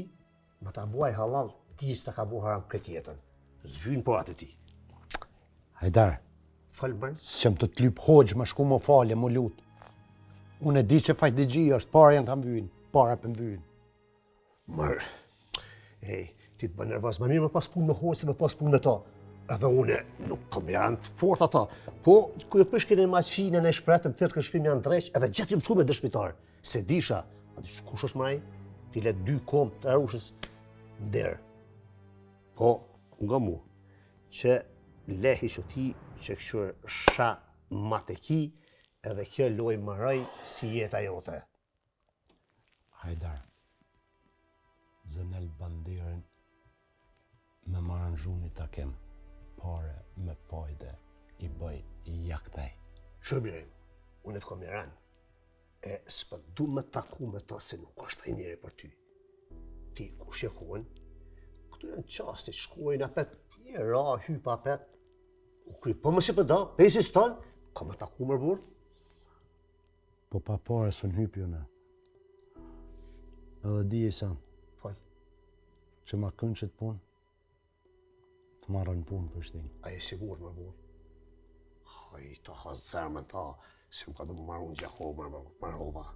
me ta buaj halal, ti s'ta ka bu haram këtë jetën. Zgjynë po atë ti. Hajdar, Fal bërë? S'jam tu të lypë hoxhë, me shku më falë, më lutë. Unë e di që fajtë është, para janë të më vynë, para për më vynë. Mërë, ej, ti të bën nervoz, më mirë me pas punë me hoxhë, se me pas punë me ta. Edhe une nuk kam janë të fort ata. Po, kur e prishkin e maqinën e shpretëm, thirrë në shtëpi më janë dreq, edhe gjatë jam shumë me dëshmitar. Se disha, a di kush është më ai? Ti le dy kom të arushës në derë. Po, nga mu, që lehi që ti që këshur sha mate ki, edhe kjo loj mëraj si jeta jote. Hajdar, Zenel Banderin me ma aranzhu një takim, pare me fajde i bëj ja kthej. Shumë mirë, unë të kom i e s'po du me taku me ta se nuk është ai njeri për ty. Ti kush e konë, këtu janë qasti, shkojnë apet, je ra, hyp apet, u kry, po mos i përda, po insiston, ka me taku mër burë, Po pa pare s'un hypi unë. Edhe di i sen. Fal. Që ma kënë qëtë punë, të marrë në punë për shtinë. A je sigur më burë? Haj, ta ha zemën ta, se më ka do më marrë unë Gjakova, më marrova.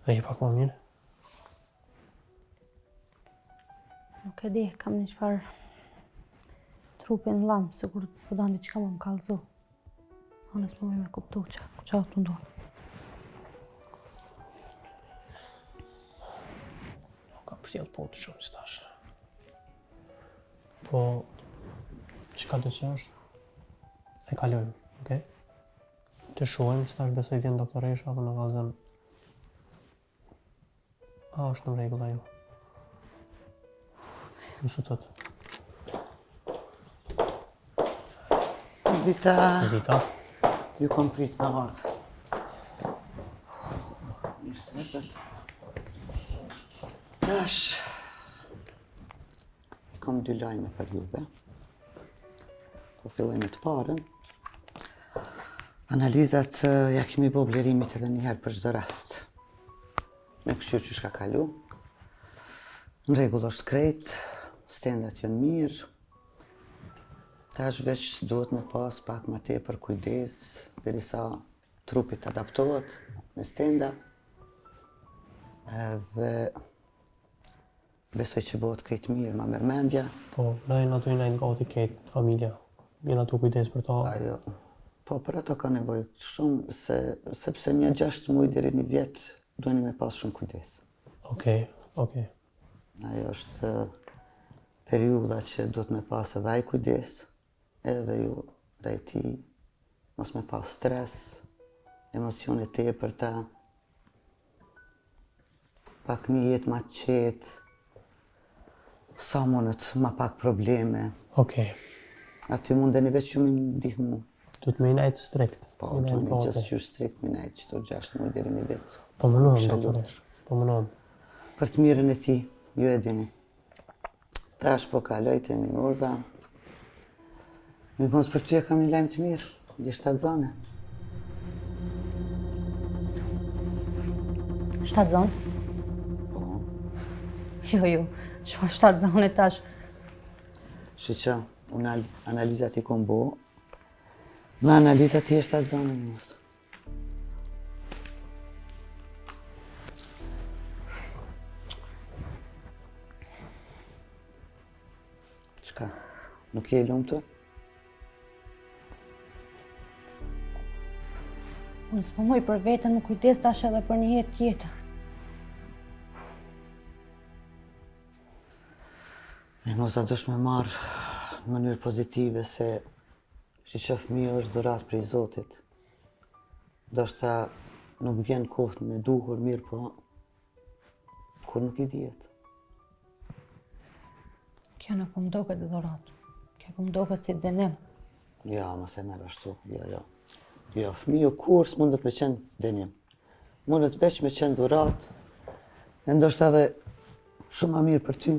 A je pak më mirë? Nuk e di, kam një çfarë trupin lam, sikur po don diçka më më kallzu. Unë s'po muj me kuptu ça, ça tu ndodhë. Nuk kam pështjell punë të shumë që tash. Po, çka do që është, e kalojmë, okej? Të shohim, se tash besoj vjen doktoresha dhe na kallzon. A është në rregull ajo? Mësu të të. Dita. Dita. Ju kom prit me ardhë. Mirë se erdhët. Tash, i kom dy lajme për juve. Po filloj me të parën. Analizat ja kemi bo Blerimit edhe njëherë për çdo rast. Me këqyrë qysh ka kalu. Në rregull është krejt, stendat janë mirë. Tash veç duhet me pas pak ma tepër kujdes, derisa trupi të adaptohet me stenda. Edhe Besoj që bëhet krejt mirë, ma merr mendja. Po, na jena tu i nejt gati krejt familja. Jena tu kujdes për ta. Ajo, po për ato ka nevojë shumë, se, sepse një gjashtë muj deri një vjet duheni me pas shumë kujdes. Okej, okej. Ajo është periudha që duhet me pas edhe ai kujdes, edhe ju ndaj tij, mos me pas stres, emocione tepërta, Pak një jetë ma qetë, sa mundet ma pak probleme. Okej. Aty mundeni veç ju me ndihmu. Duhet me i nejtë strikt. Po, duhet me gjithqysh strikt me nejtë, qëto 6 muj deri një vit. Po mundohem, doktoresh. Po mundohem. Për të mirën e tij, ju e dini. Tash po kaloj te Mimoza. Mimoz, për ty e kam një lajm të mirë. Je shtatzane. Shtatzane? Po. Jo, jo, çfarë shtatzane tash? Shiqo, unë analizat i kom bo. Me analizat je shtatzane, Mimoz. Çka? Nuk je e lumtur? Unë s'po muj për veten me kujdes tash edhe për një jetë tjetër. Mimoza duhesh me marrë në mënyrë pozitive se Shiqo fëmija është dhuratë prej Zotit. Ndoshta nuk vjen kohën e duhur mirëpo, kurrë nuk i dihet. Kjo nuk po më doket dhuratë. Kjo po më doket si dënim. Jo, mos e merr ashtu, jo, jo. Jo, fëmiju kurrë s'mundet me qenë dënim. Mundet veç me qenë dhuratë, e ndoshta edhe shumë ma mirë për ty.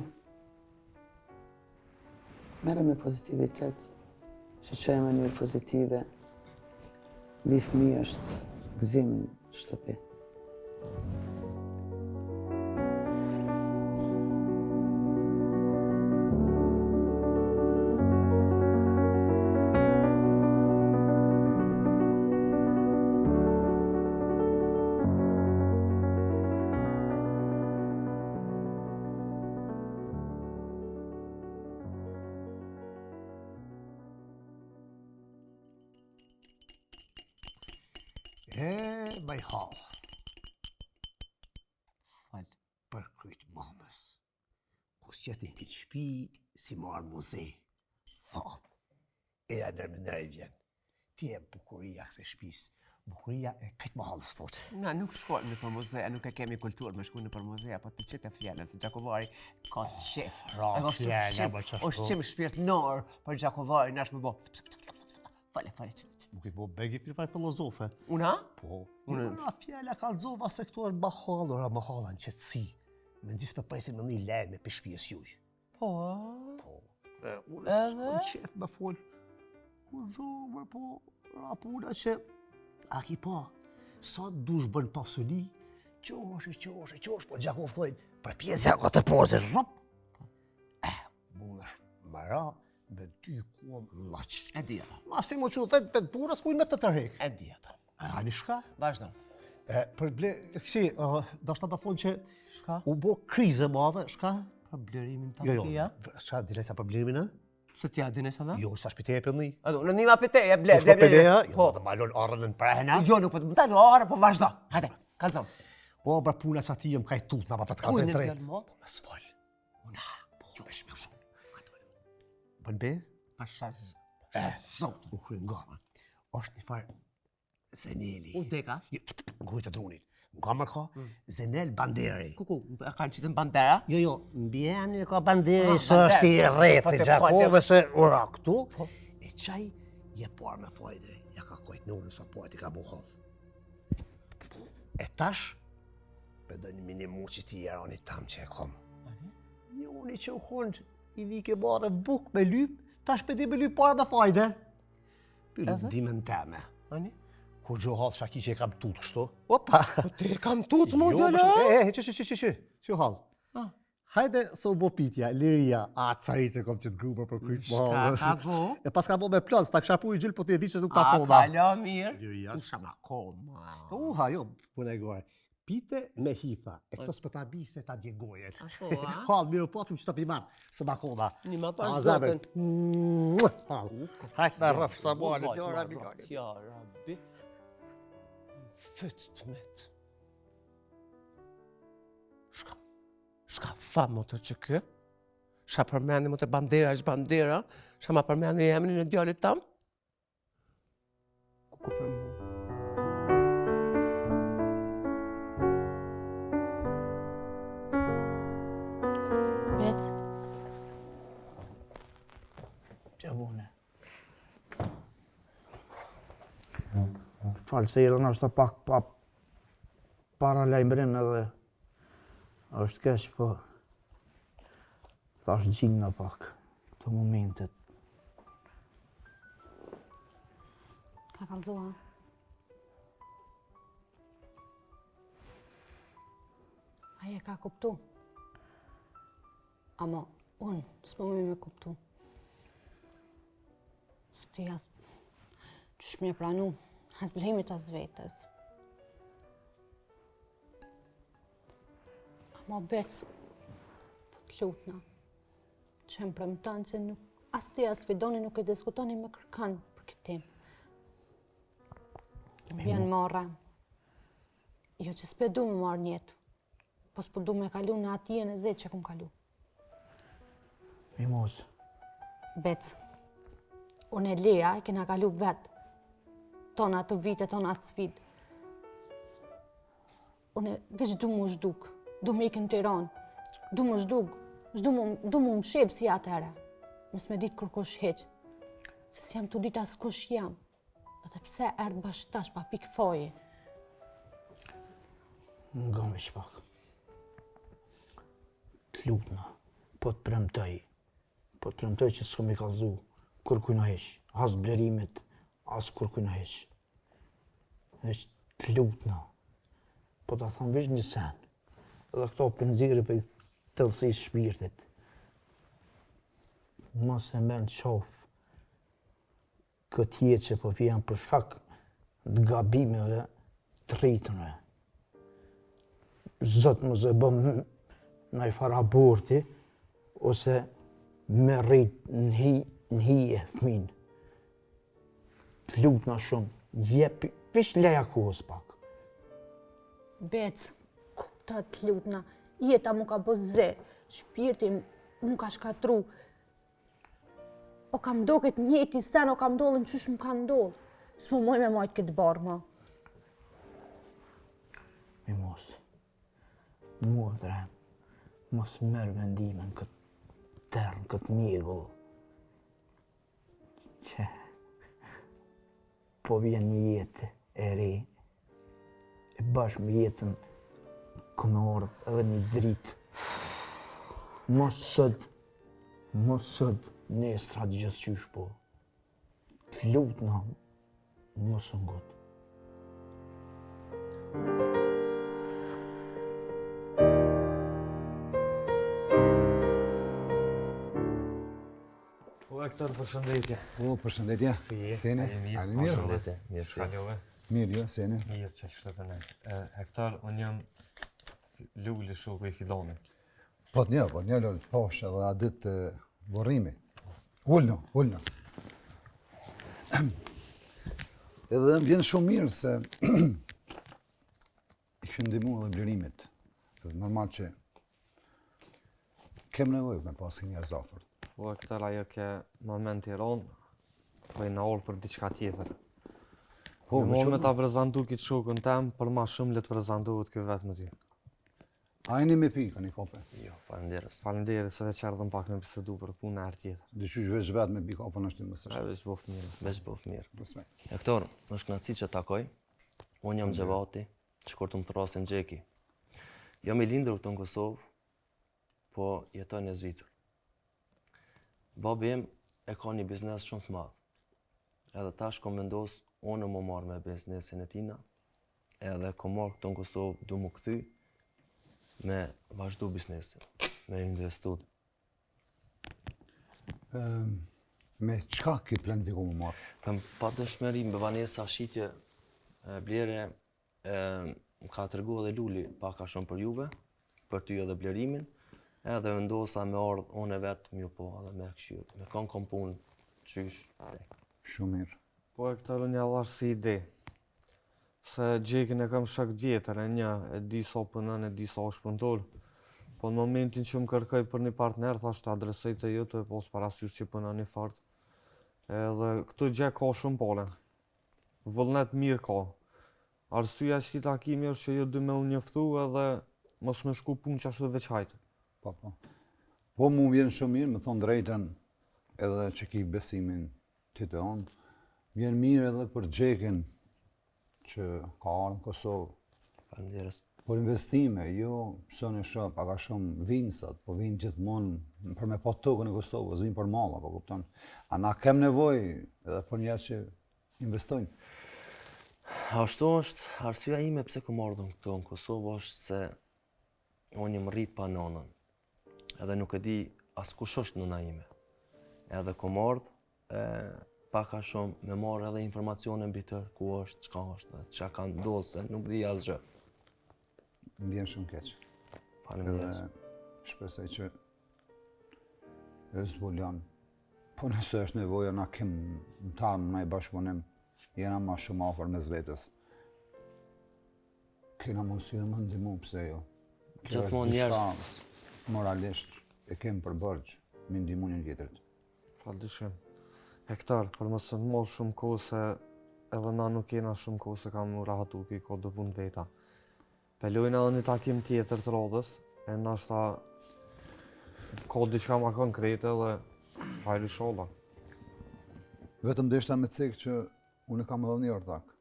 Merre me pozitivitet, shiqoje në mënyrë pozitive, një fëmijë është gëzim në shtëpi. E, bëj hall. Fal. Për kryt mamës. Ku s'jeti në këtë shpi, si marrë muze. Fal. Era nër me nër i vjen. Ti je bukuria kësaj shpis, bukuria e këtë mahallës thotë. Na nuk shkojmë nëpër muze, nuk e kemi kulturë me shku nëpër muze, po të qëtë fjallën, se Gjakovari ka qef. Ra fjalla, më qashtu. Ushqim shpirtnor për Gjakovari, nash me bo. Fale, fale, qëtë, qëtë. Nuk i bo begi për farë filozofe. Una? Po. Una. Ra fjalla, kallzova se këtu është mahallë, ora mahalla në qetësi. Me ndisë me presin me një lajme prej shpisë juj. Po. Po. E, unë s'kom qef me fol. Kurgjo, mër, po, ra puna që, a ki pa, sa dush bën pasuni, qosh, qosh, qosh, po Gjakovë thojnë, për pjesë ja ka të portë, rrop. E, mundesh me ra, me dy kom në llaç. E di ata. Ma si më që dhetë vetë burra, s'mujnë me të tërhek. E di ata. A një shka? Vazhdo. E, për ble, kësi, uh, dashta me thonë që Shka? u bo krizë e madhe, shka? Për blerimin ta Jo, jo, shka, dile sa për blerimin, a? Se t'ja dine sa da? Jo, sa shpite e pëlli. A do, në nima pete, e ble, ble, ble, ble. Jo, po. të malon arën në prehna. Jo, nuk po të më arën, po vazhdo. Hajde, kallzom. Po, për puna që ati jëm kaj tut, na pa për të kallzoj tre. Kujnë në Po, me s'fol. Una, po, jo, vesh me shumë. Bën be? Pasha z. Eh, zot, u kry nga. Është një farë Zeneli. U deka? Jo, ngujt të drunit. Nga më ka, mm. Zenel Banderi. Ku, ku, e kanë qitën Bandera? Jo, jo, mbiemnin e ka Banderi, se është i rrethit, po Gjakovës, se ura këtu. Po. E qaj, je parë me fajde, ja ka kojt në sa po e ti ka bo hall. E tash, Pe do një minimu që ti jeranit tam që e kom. Një uni që u konë, i vike bare buk me lyp, tash pe di me lyp pare me fajde. Pe lyp ndihmën teme. Ani? Kurgjo hallë shaki që e kam tut kështu. Opa! Po ti e kam tut mu, Jo, djalo? E, e, që, që, që, që, që, që hallë? Ah. Hajde, se u bo pitja, liria, a, caricë e kom qitë grubër për krytë Shka ka bo? E pas ka bo me plot, ta kisha pru i gjyllë, po ti e di që nuk ta A, fona. ka la mirë? Liria. Usha ma koma. Uha, jo, punë e gore. Pite me hitha, e këto s'po ta bi se ta djegojet. Ashtu, a? Hallë, mirë u pafim që ta pi marrë, se ma koma. Një ma parë A, zemër. zotën. Hallë. Hajtë në rrëfë, sa mualit, jo, rabi, Ja, rabi. Fyt të met. Shka, shka tha më të që kë? Shka përmendi më të bandera është bandera? Shka ma përmendi emrin e djalit tam? Kuku për mu. Bet, Që bune? Falë se erdha nashta pak pa paralajmërim edhe është keq, po thash gjinna pak këto momentet. ka kallzu, ha? Ai e ka kuptu. Amo, unë, s'po muj me kuptu. S'di as, qysh me pranu, as Blerimit as vetes. Amo, bec, po të lutna, që më premton që nuk, as ti as Fidoni nuk e diskutoni me kërkan për këtë temë. Vjen marre. Jo që s'pe du me marrë n'jetë, po s'po du me kalu në atë hijen e zezë që kum kalu. Mimozë. Bec, unë e Lea e kena kalu vetë, tona ato vite, tona atë sfidë. Unë veç du m'u zhduk, du me ikë në Tiranë, du m'u zhduk, du m'u, du m'u mshef si atëherë. Mos me ditë kërkush hiç, se s'jam tu ditë as kush jam. Edhe pse erdh bash tash pa pikë faji. Ngom veç pak. Të lutna, po të premtoj. Po të premtoj që s'kom i kallzu kërkujna hiç, as Blerimit, as kërkujna hiç. Veç të lutna, po ta thom veç një sen. Edhe këto po nxjerri prej thellësisë shpirtit. Mos e merr në qafë këtë jetë që po vjen për shkak të gabimeve të rritunve. Zot mos e bëm naj farë aborti, ose me rrit në hi, në hije fëmin. Të lutna shumë, jepi, veç leja kohës pak. Bec, kupto të lutna, jeta m'u ka bo zi, shpirti m'u ka shkatru, O kam do këtë njëti sen, o kam ndodhën qysh më ka ndodhë. S'po muj me majtë këtë barrë, ma. Mimozë, motra, mos merr vendime në këtë terr, në këtë mjegull, që Po vjen një jetë e re, e bashkë me jetën ka me ardhë edhe një dritë. Mos sot, mos sot, nesër gjithqysh po. Të lutna, mos u ngut. Po Hektor, përshëndetje. Po, përshëndetje. Si je? Seni, A je mirë? a je mirë? Përshëndetje, mirë si. Kalove? Mirë, jo, seni. Mirë, që që të ne. Hektor, unë jam Luli, shoku i Fidanit. Po të njoh, po të njoh, Lul, po, edhe atë ditë te vorrimi. Ulnu, ulnu. Edhe më vjen shumë mirë se i kishë ndihmu edhe Blerimit. Edhe normal që kem nevojë me pas njerëz afër. Po Hektor, ajo ke moment i ronë, po jena ardhë për diçka tjetër. Po, Po, me ta prezantu këtë shokun tem, për ma shumë le të prezantohet ky vetë me ty. A jeni me pi, ka një kafe? Jo, faleminderit. Faleminderit se veç erdhëm pak me bisedu për punë herë tjetër. Diqysh veç vetë me pi kafe në shtë më së shtë. Veç boftë mirë. Veç boftë mirë. Hektor, është kënaqësi që takoj. Unë jam Xhevati, shkurt më thrasin Xheki. Jam i lindur këtu në Kosovë, po jetoj në Zvicër. Babi im e ka një biznes shumë të madh. Edhe tash kom vendos Unë mu marrë me biznesin e tina, edhe kom ardhë këtu në Kosovë, du mu kthy me vazhdu biznesin, me investu. Me çka ki planifiku mu marrë? Për padëshmëri, me banesa, shitje, blerje, më ka tregu edhe Luli pak a shumë për juve, për ty edhe Blerimin, edhe vendosa me ardhë unë e vetë me ju pa edhe me kqyrë, me kon kom punë, qysh, tek. Shumë mirë. Po e këtë rënja dhashë si ide, se Gjekin e kam shok t'vjetër, e njoh, e di sa punon, e di sa është punëtor, po në momentin që më kërkoi për një partner, thash të adresoj te ju, tu e pas parasysh që punoni fort, edhe këtu Gjek ka shumë pare, Vullnet mirë ka. Arsyeja e këtij takimi është që ju dy me u njoftu edhe mos me shku punë qashtu veç hajt. Po, po. Po, mu vjen shumë mirë, me thonë drejtën, edhe që ki besimin ti te unë, vjen mirë edhe për Gjekin që ka ardhë në Kosovë. Faleminderit. Për investime, jo, pse unë e shoh, pak a shumë vinë sot, po vinë gjithmonë për me pa tokën e Kosovës, vinë për malla, po kupton. A na kem nevojë edhe për njerëz që investojnë. Ashtu është, arsyeja ime pse kom ardhur këtu në Kosovë është se unë jam rrit pa nënën. Edhe nuk e di as kush është nëna ime. Edhe kom ardhur e pak a shumë me marrë edhe informacione mbi të ku është, çka është, dhe çka ka ndodhur se nuk di asgjë. Më vjen shumë keq. Faleminderit. Edhe shpresoj që e zbulon. Po nëse është nevoja, na kem në tamë, në i bashkëpunim, jena ma shumë afër mes vetës. Kena mundësi dhe me ndihmu, pse jo? Gjithmonë njerëz. Moralisht, e kem për borxh, me ndihmu njëri-tjetrit. Pa dyshim. Hektor, për mos të marrë shumë kohë se edhe na nuk kena shumë kohë se kam u rahatu ky ka do punë veta. Pe lojna edhe një takim tjetër të radhës, e nashta ka diçka ma konkrete dhe hajr ishalla. Vetëm deshta me cekë që unë kam edhe një ortak.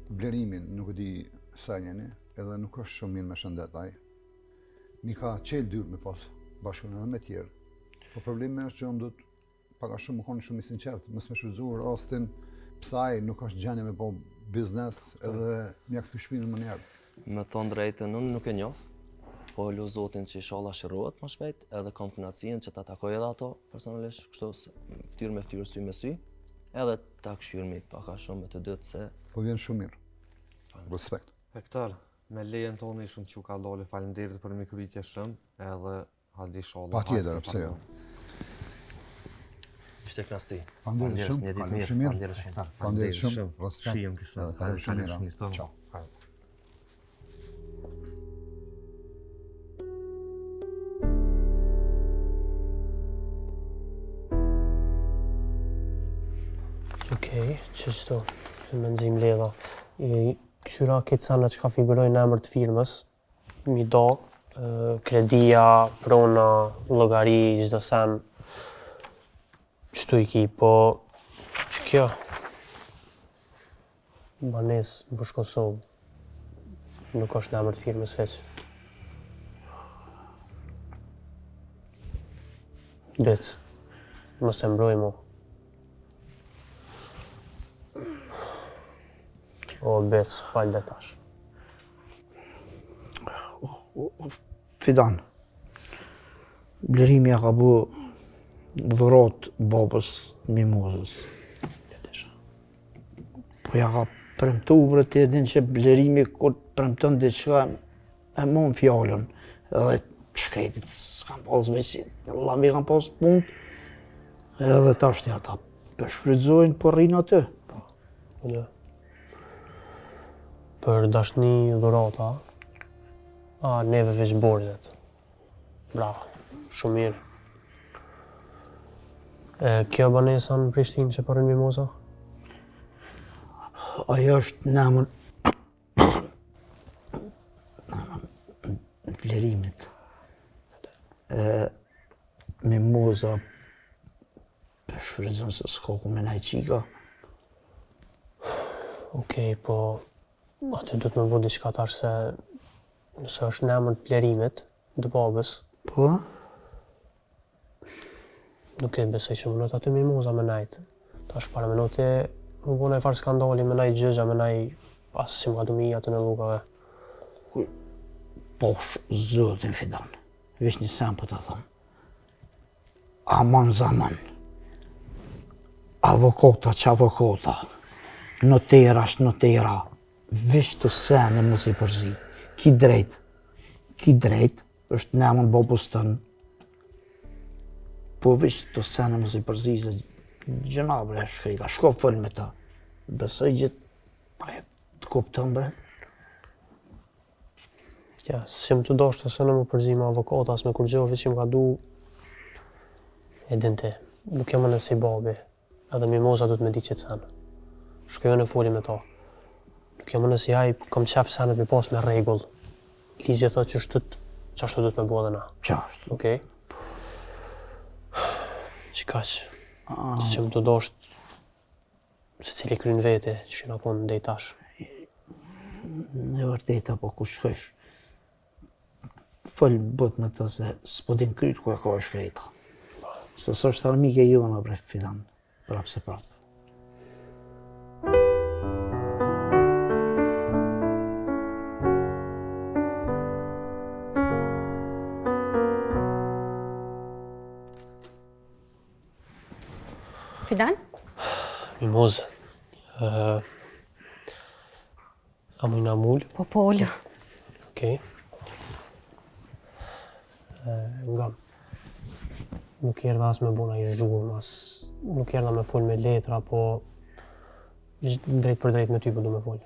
Blerimin, nuk e di sa e njeni, edhe nuk është shumë mirë me shëndet ai. M'i ka çelë dyert me pas bashkëpunim edhe me tjerë. Po problemi është që unë do të pak a shumë me konë shumë i sinqertë, mos me shfrytëzu rastin pse ai nuk është gjendje me bo biznes edhe me ia kthy shpinën menjëherë. Me thonë drejtën, unë nuk e njoh, po lus Zotin që ishalla shërohet më shpejt, edhe kam kënaqësinë që ta takoj edhe ato personalisht, kështu fytyrë me fytyrë, sy me sy, edhe ta kqyrmi pak a shumë me të dytë se... Po vjen shumë mirë. Respekt. Hektor, me lejen tonë ishëm që ka dole, faleminderit për mikpritje shumë, edhe hajde ishalla. Patjetër, pse jo. Ishte kënaqësi. Faleminderit shumë. Një ditë mirë. Faleminderit shumë. Faleminderit shumë. Respekt. Shihem kësaj. Edhe kalofshi mirë. Ciao. Okej, që qëto, me nëzim ledha. I kqyra këtë sana që ka figurojnë në emër të firmës, mi do, kredia, prona, llogari, çdo sen, qëtu i ki, po që kjo, Banesë në Fushë Kosovë. Nuk është në emër të firmës hiç. Bec, mos e mbroj mo. O, Bec, falë dhe tash. Fidan, Blerimi ja ka bu dhuratë babës Mimozës. Po ja ka premtu, bre, ti e din që Blerimi kur premton diçka e mon fjalën. Edhe shkretit s'kan pas vesi, llami kanë pas punë. Edhe tashti ata po shfrytëzojnë, po rrinë aty. Po, po Për dashni dhurata, a neve veç borxhet. Bravo, shumë mirë. E, kjo banesa në Prishtinë që po rrin Mimoza? Ajo është në emër të Blerimit. E, Mimoza po shfrytëzon se s'ka ku me nejt qika. Okej, po aty do të me bo diçka tash se Nëse është në emër të Blerimit, të babës. Po? Nuk e besoj që mundet aty Mimoza me nejtë. Tash parameno ti, m'u bo naj farë skandali me naj gjëgja, me naj as që më ka du mi aty në llugave. Posh, zotin Fidan, veç një sen po të thom. Aman zaman, avokata që avokata, notera është notera, veç kto sene mos i përzi. Ki drejt, ki drejt, është në emën babës tënd, po veç kto sene mos i përzi, se gjynah bre shkreta, shko fol me ta. Besoj gjithë, të kupton bre. Ja, s'jam tu dashtë as unë m'u përzi me avokata, as me kurgjo, veç jam ka du, e din ti, nuk jam unë si babi, edhe Mimoza duhet me dit qëtë sen. Shkoj unë e foli me ta. Nuk jam unë si ai, kam qef senet me pas me rregull. Ligji thotë qështu, qashtu duhet me bo edhe na. Qashtu. Okej. Qikaq. Ah. S'jam tu dashtë, Secili kryn vete, që jena konë dej tash. Në vërtet, apo ku shkosh, fol but me të se s'po din kryt ku e ka e shkreta. Se s'është armike jona bre Fidan, prapë se prapë. Fidan? Mimozë. Uh, a mujna m'u ul? Po, po, ulu. Okej. Uh, ngam. Nuk erdha as me bo naj zhurmë, as nuk erdha me fol me letra, po drejtpërdrejt me ty po du me fol.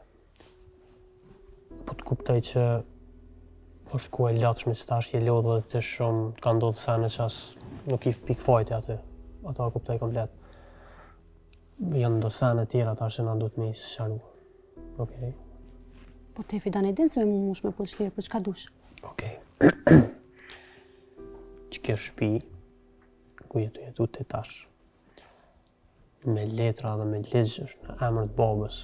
Po të kuptoj që është kohë e lodhshme që tash je lodhë dhe ti shumë, të ka ndodhë sene që as nuk ki pikë fajti aty. Ato e kuptoj komplet. Janë do sene tjera tash që na duhet me i sqaru. Okej. Po ti Fidan e din se me mu mush me fol shlirë, për çka dush? Okej. Që kjo shpi, ku je tu jetu ti tash, me letra dhe me ligj është në emër të babës.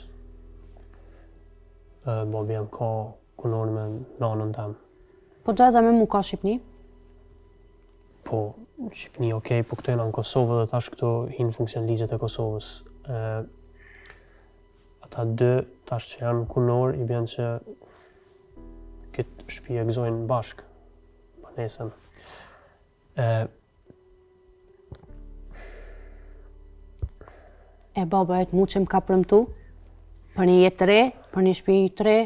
Babi jem ka kunorë me nanën tem. Po do edhe me mu ka Shqipni? Po, Shqipni okej, po këto jena në Kosovë dhe tash këto hinë funksion ligjet e Kosovës. E, ata dy, tash që janë kunorë, i bjen që këtë shpi e gëzojnë bashkë, banesën. E, E baba jot mu që më ka premtu, për një jetë të re, për një shpi të re,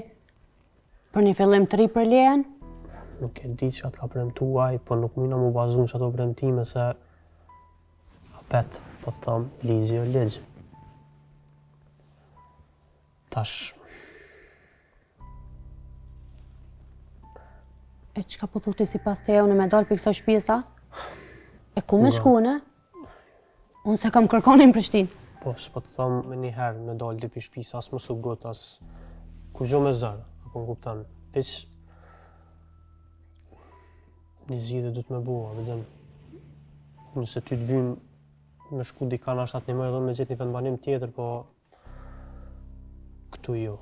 për një fillim të ri për Lean. Nuk e di çka të ka premtu ai, po nuk mujna mu bazu në qato premtime se apet, po të tham, ligji o ligj. Tash... E çka po thu ti sipas teje unë me dalë prej kësaj shpije sa? E ku me shku unë? Unë s'e kam kërkonin në Prishtinë. Po, s'po të tham menjëherë me dalë ti prej shpisë, as mos u ngut, as kurgjo me zor, apo më kupton. Veç një zgjidhje duhet me bo, a po din. Nëse ty të vyn me shku dikan ashtë atë një më edhe me gjetë një vendbanim tjetër, po Këtu jo.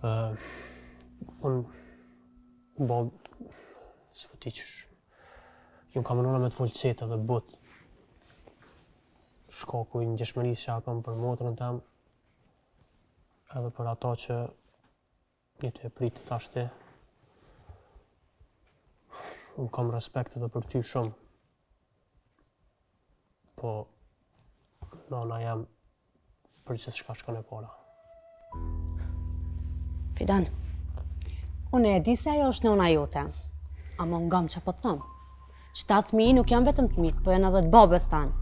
Uh, unë, bo, s'po di qysh, jam ka menuna me të folë qetë edhe butë. Shkaku i ndjeshmërisë që ja kam për motrën tem, edhe për ato që je tu e pritë tash ti. Unë kam respekt edhe për ty shumë. Po, nana jem për gjithçka shkon e para. Fidan, unë e di se ajo është nona jote, ama ngam çka po të thom. Qëta thmi nuk janë vetëm të mitë, po janë edhe të babës tanë.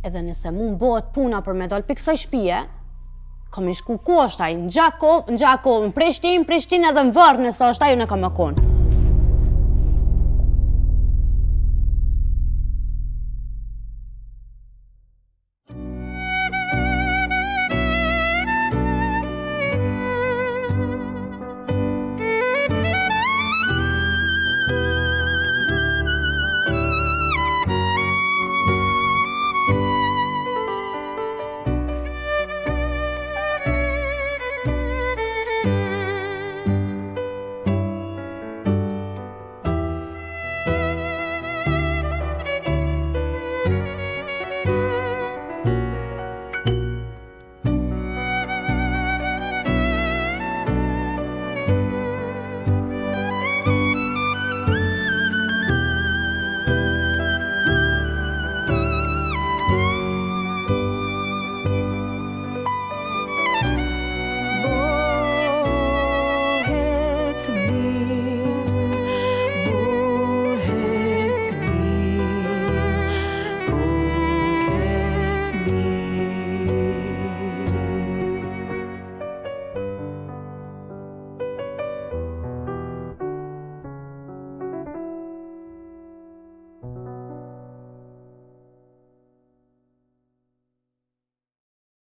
Edhe nëse mu m'bohet puna për me dalë prej kësaj shpije, kam me shku ku është ai, në Gjakovë, në Gjakovë, në Prishtinë, në Prishtinë edhe në vorr nëse është ai, unë kam me konë.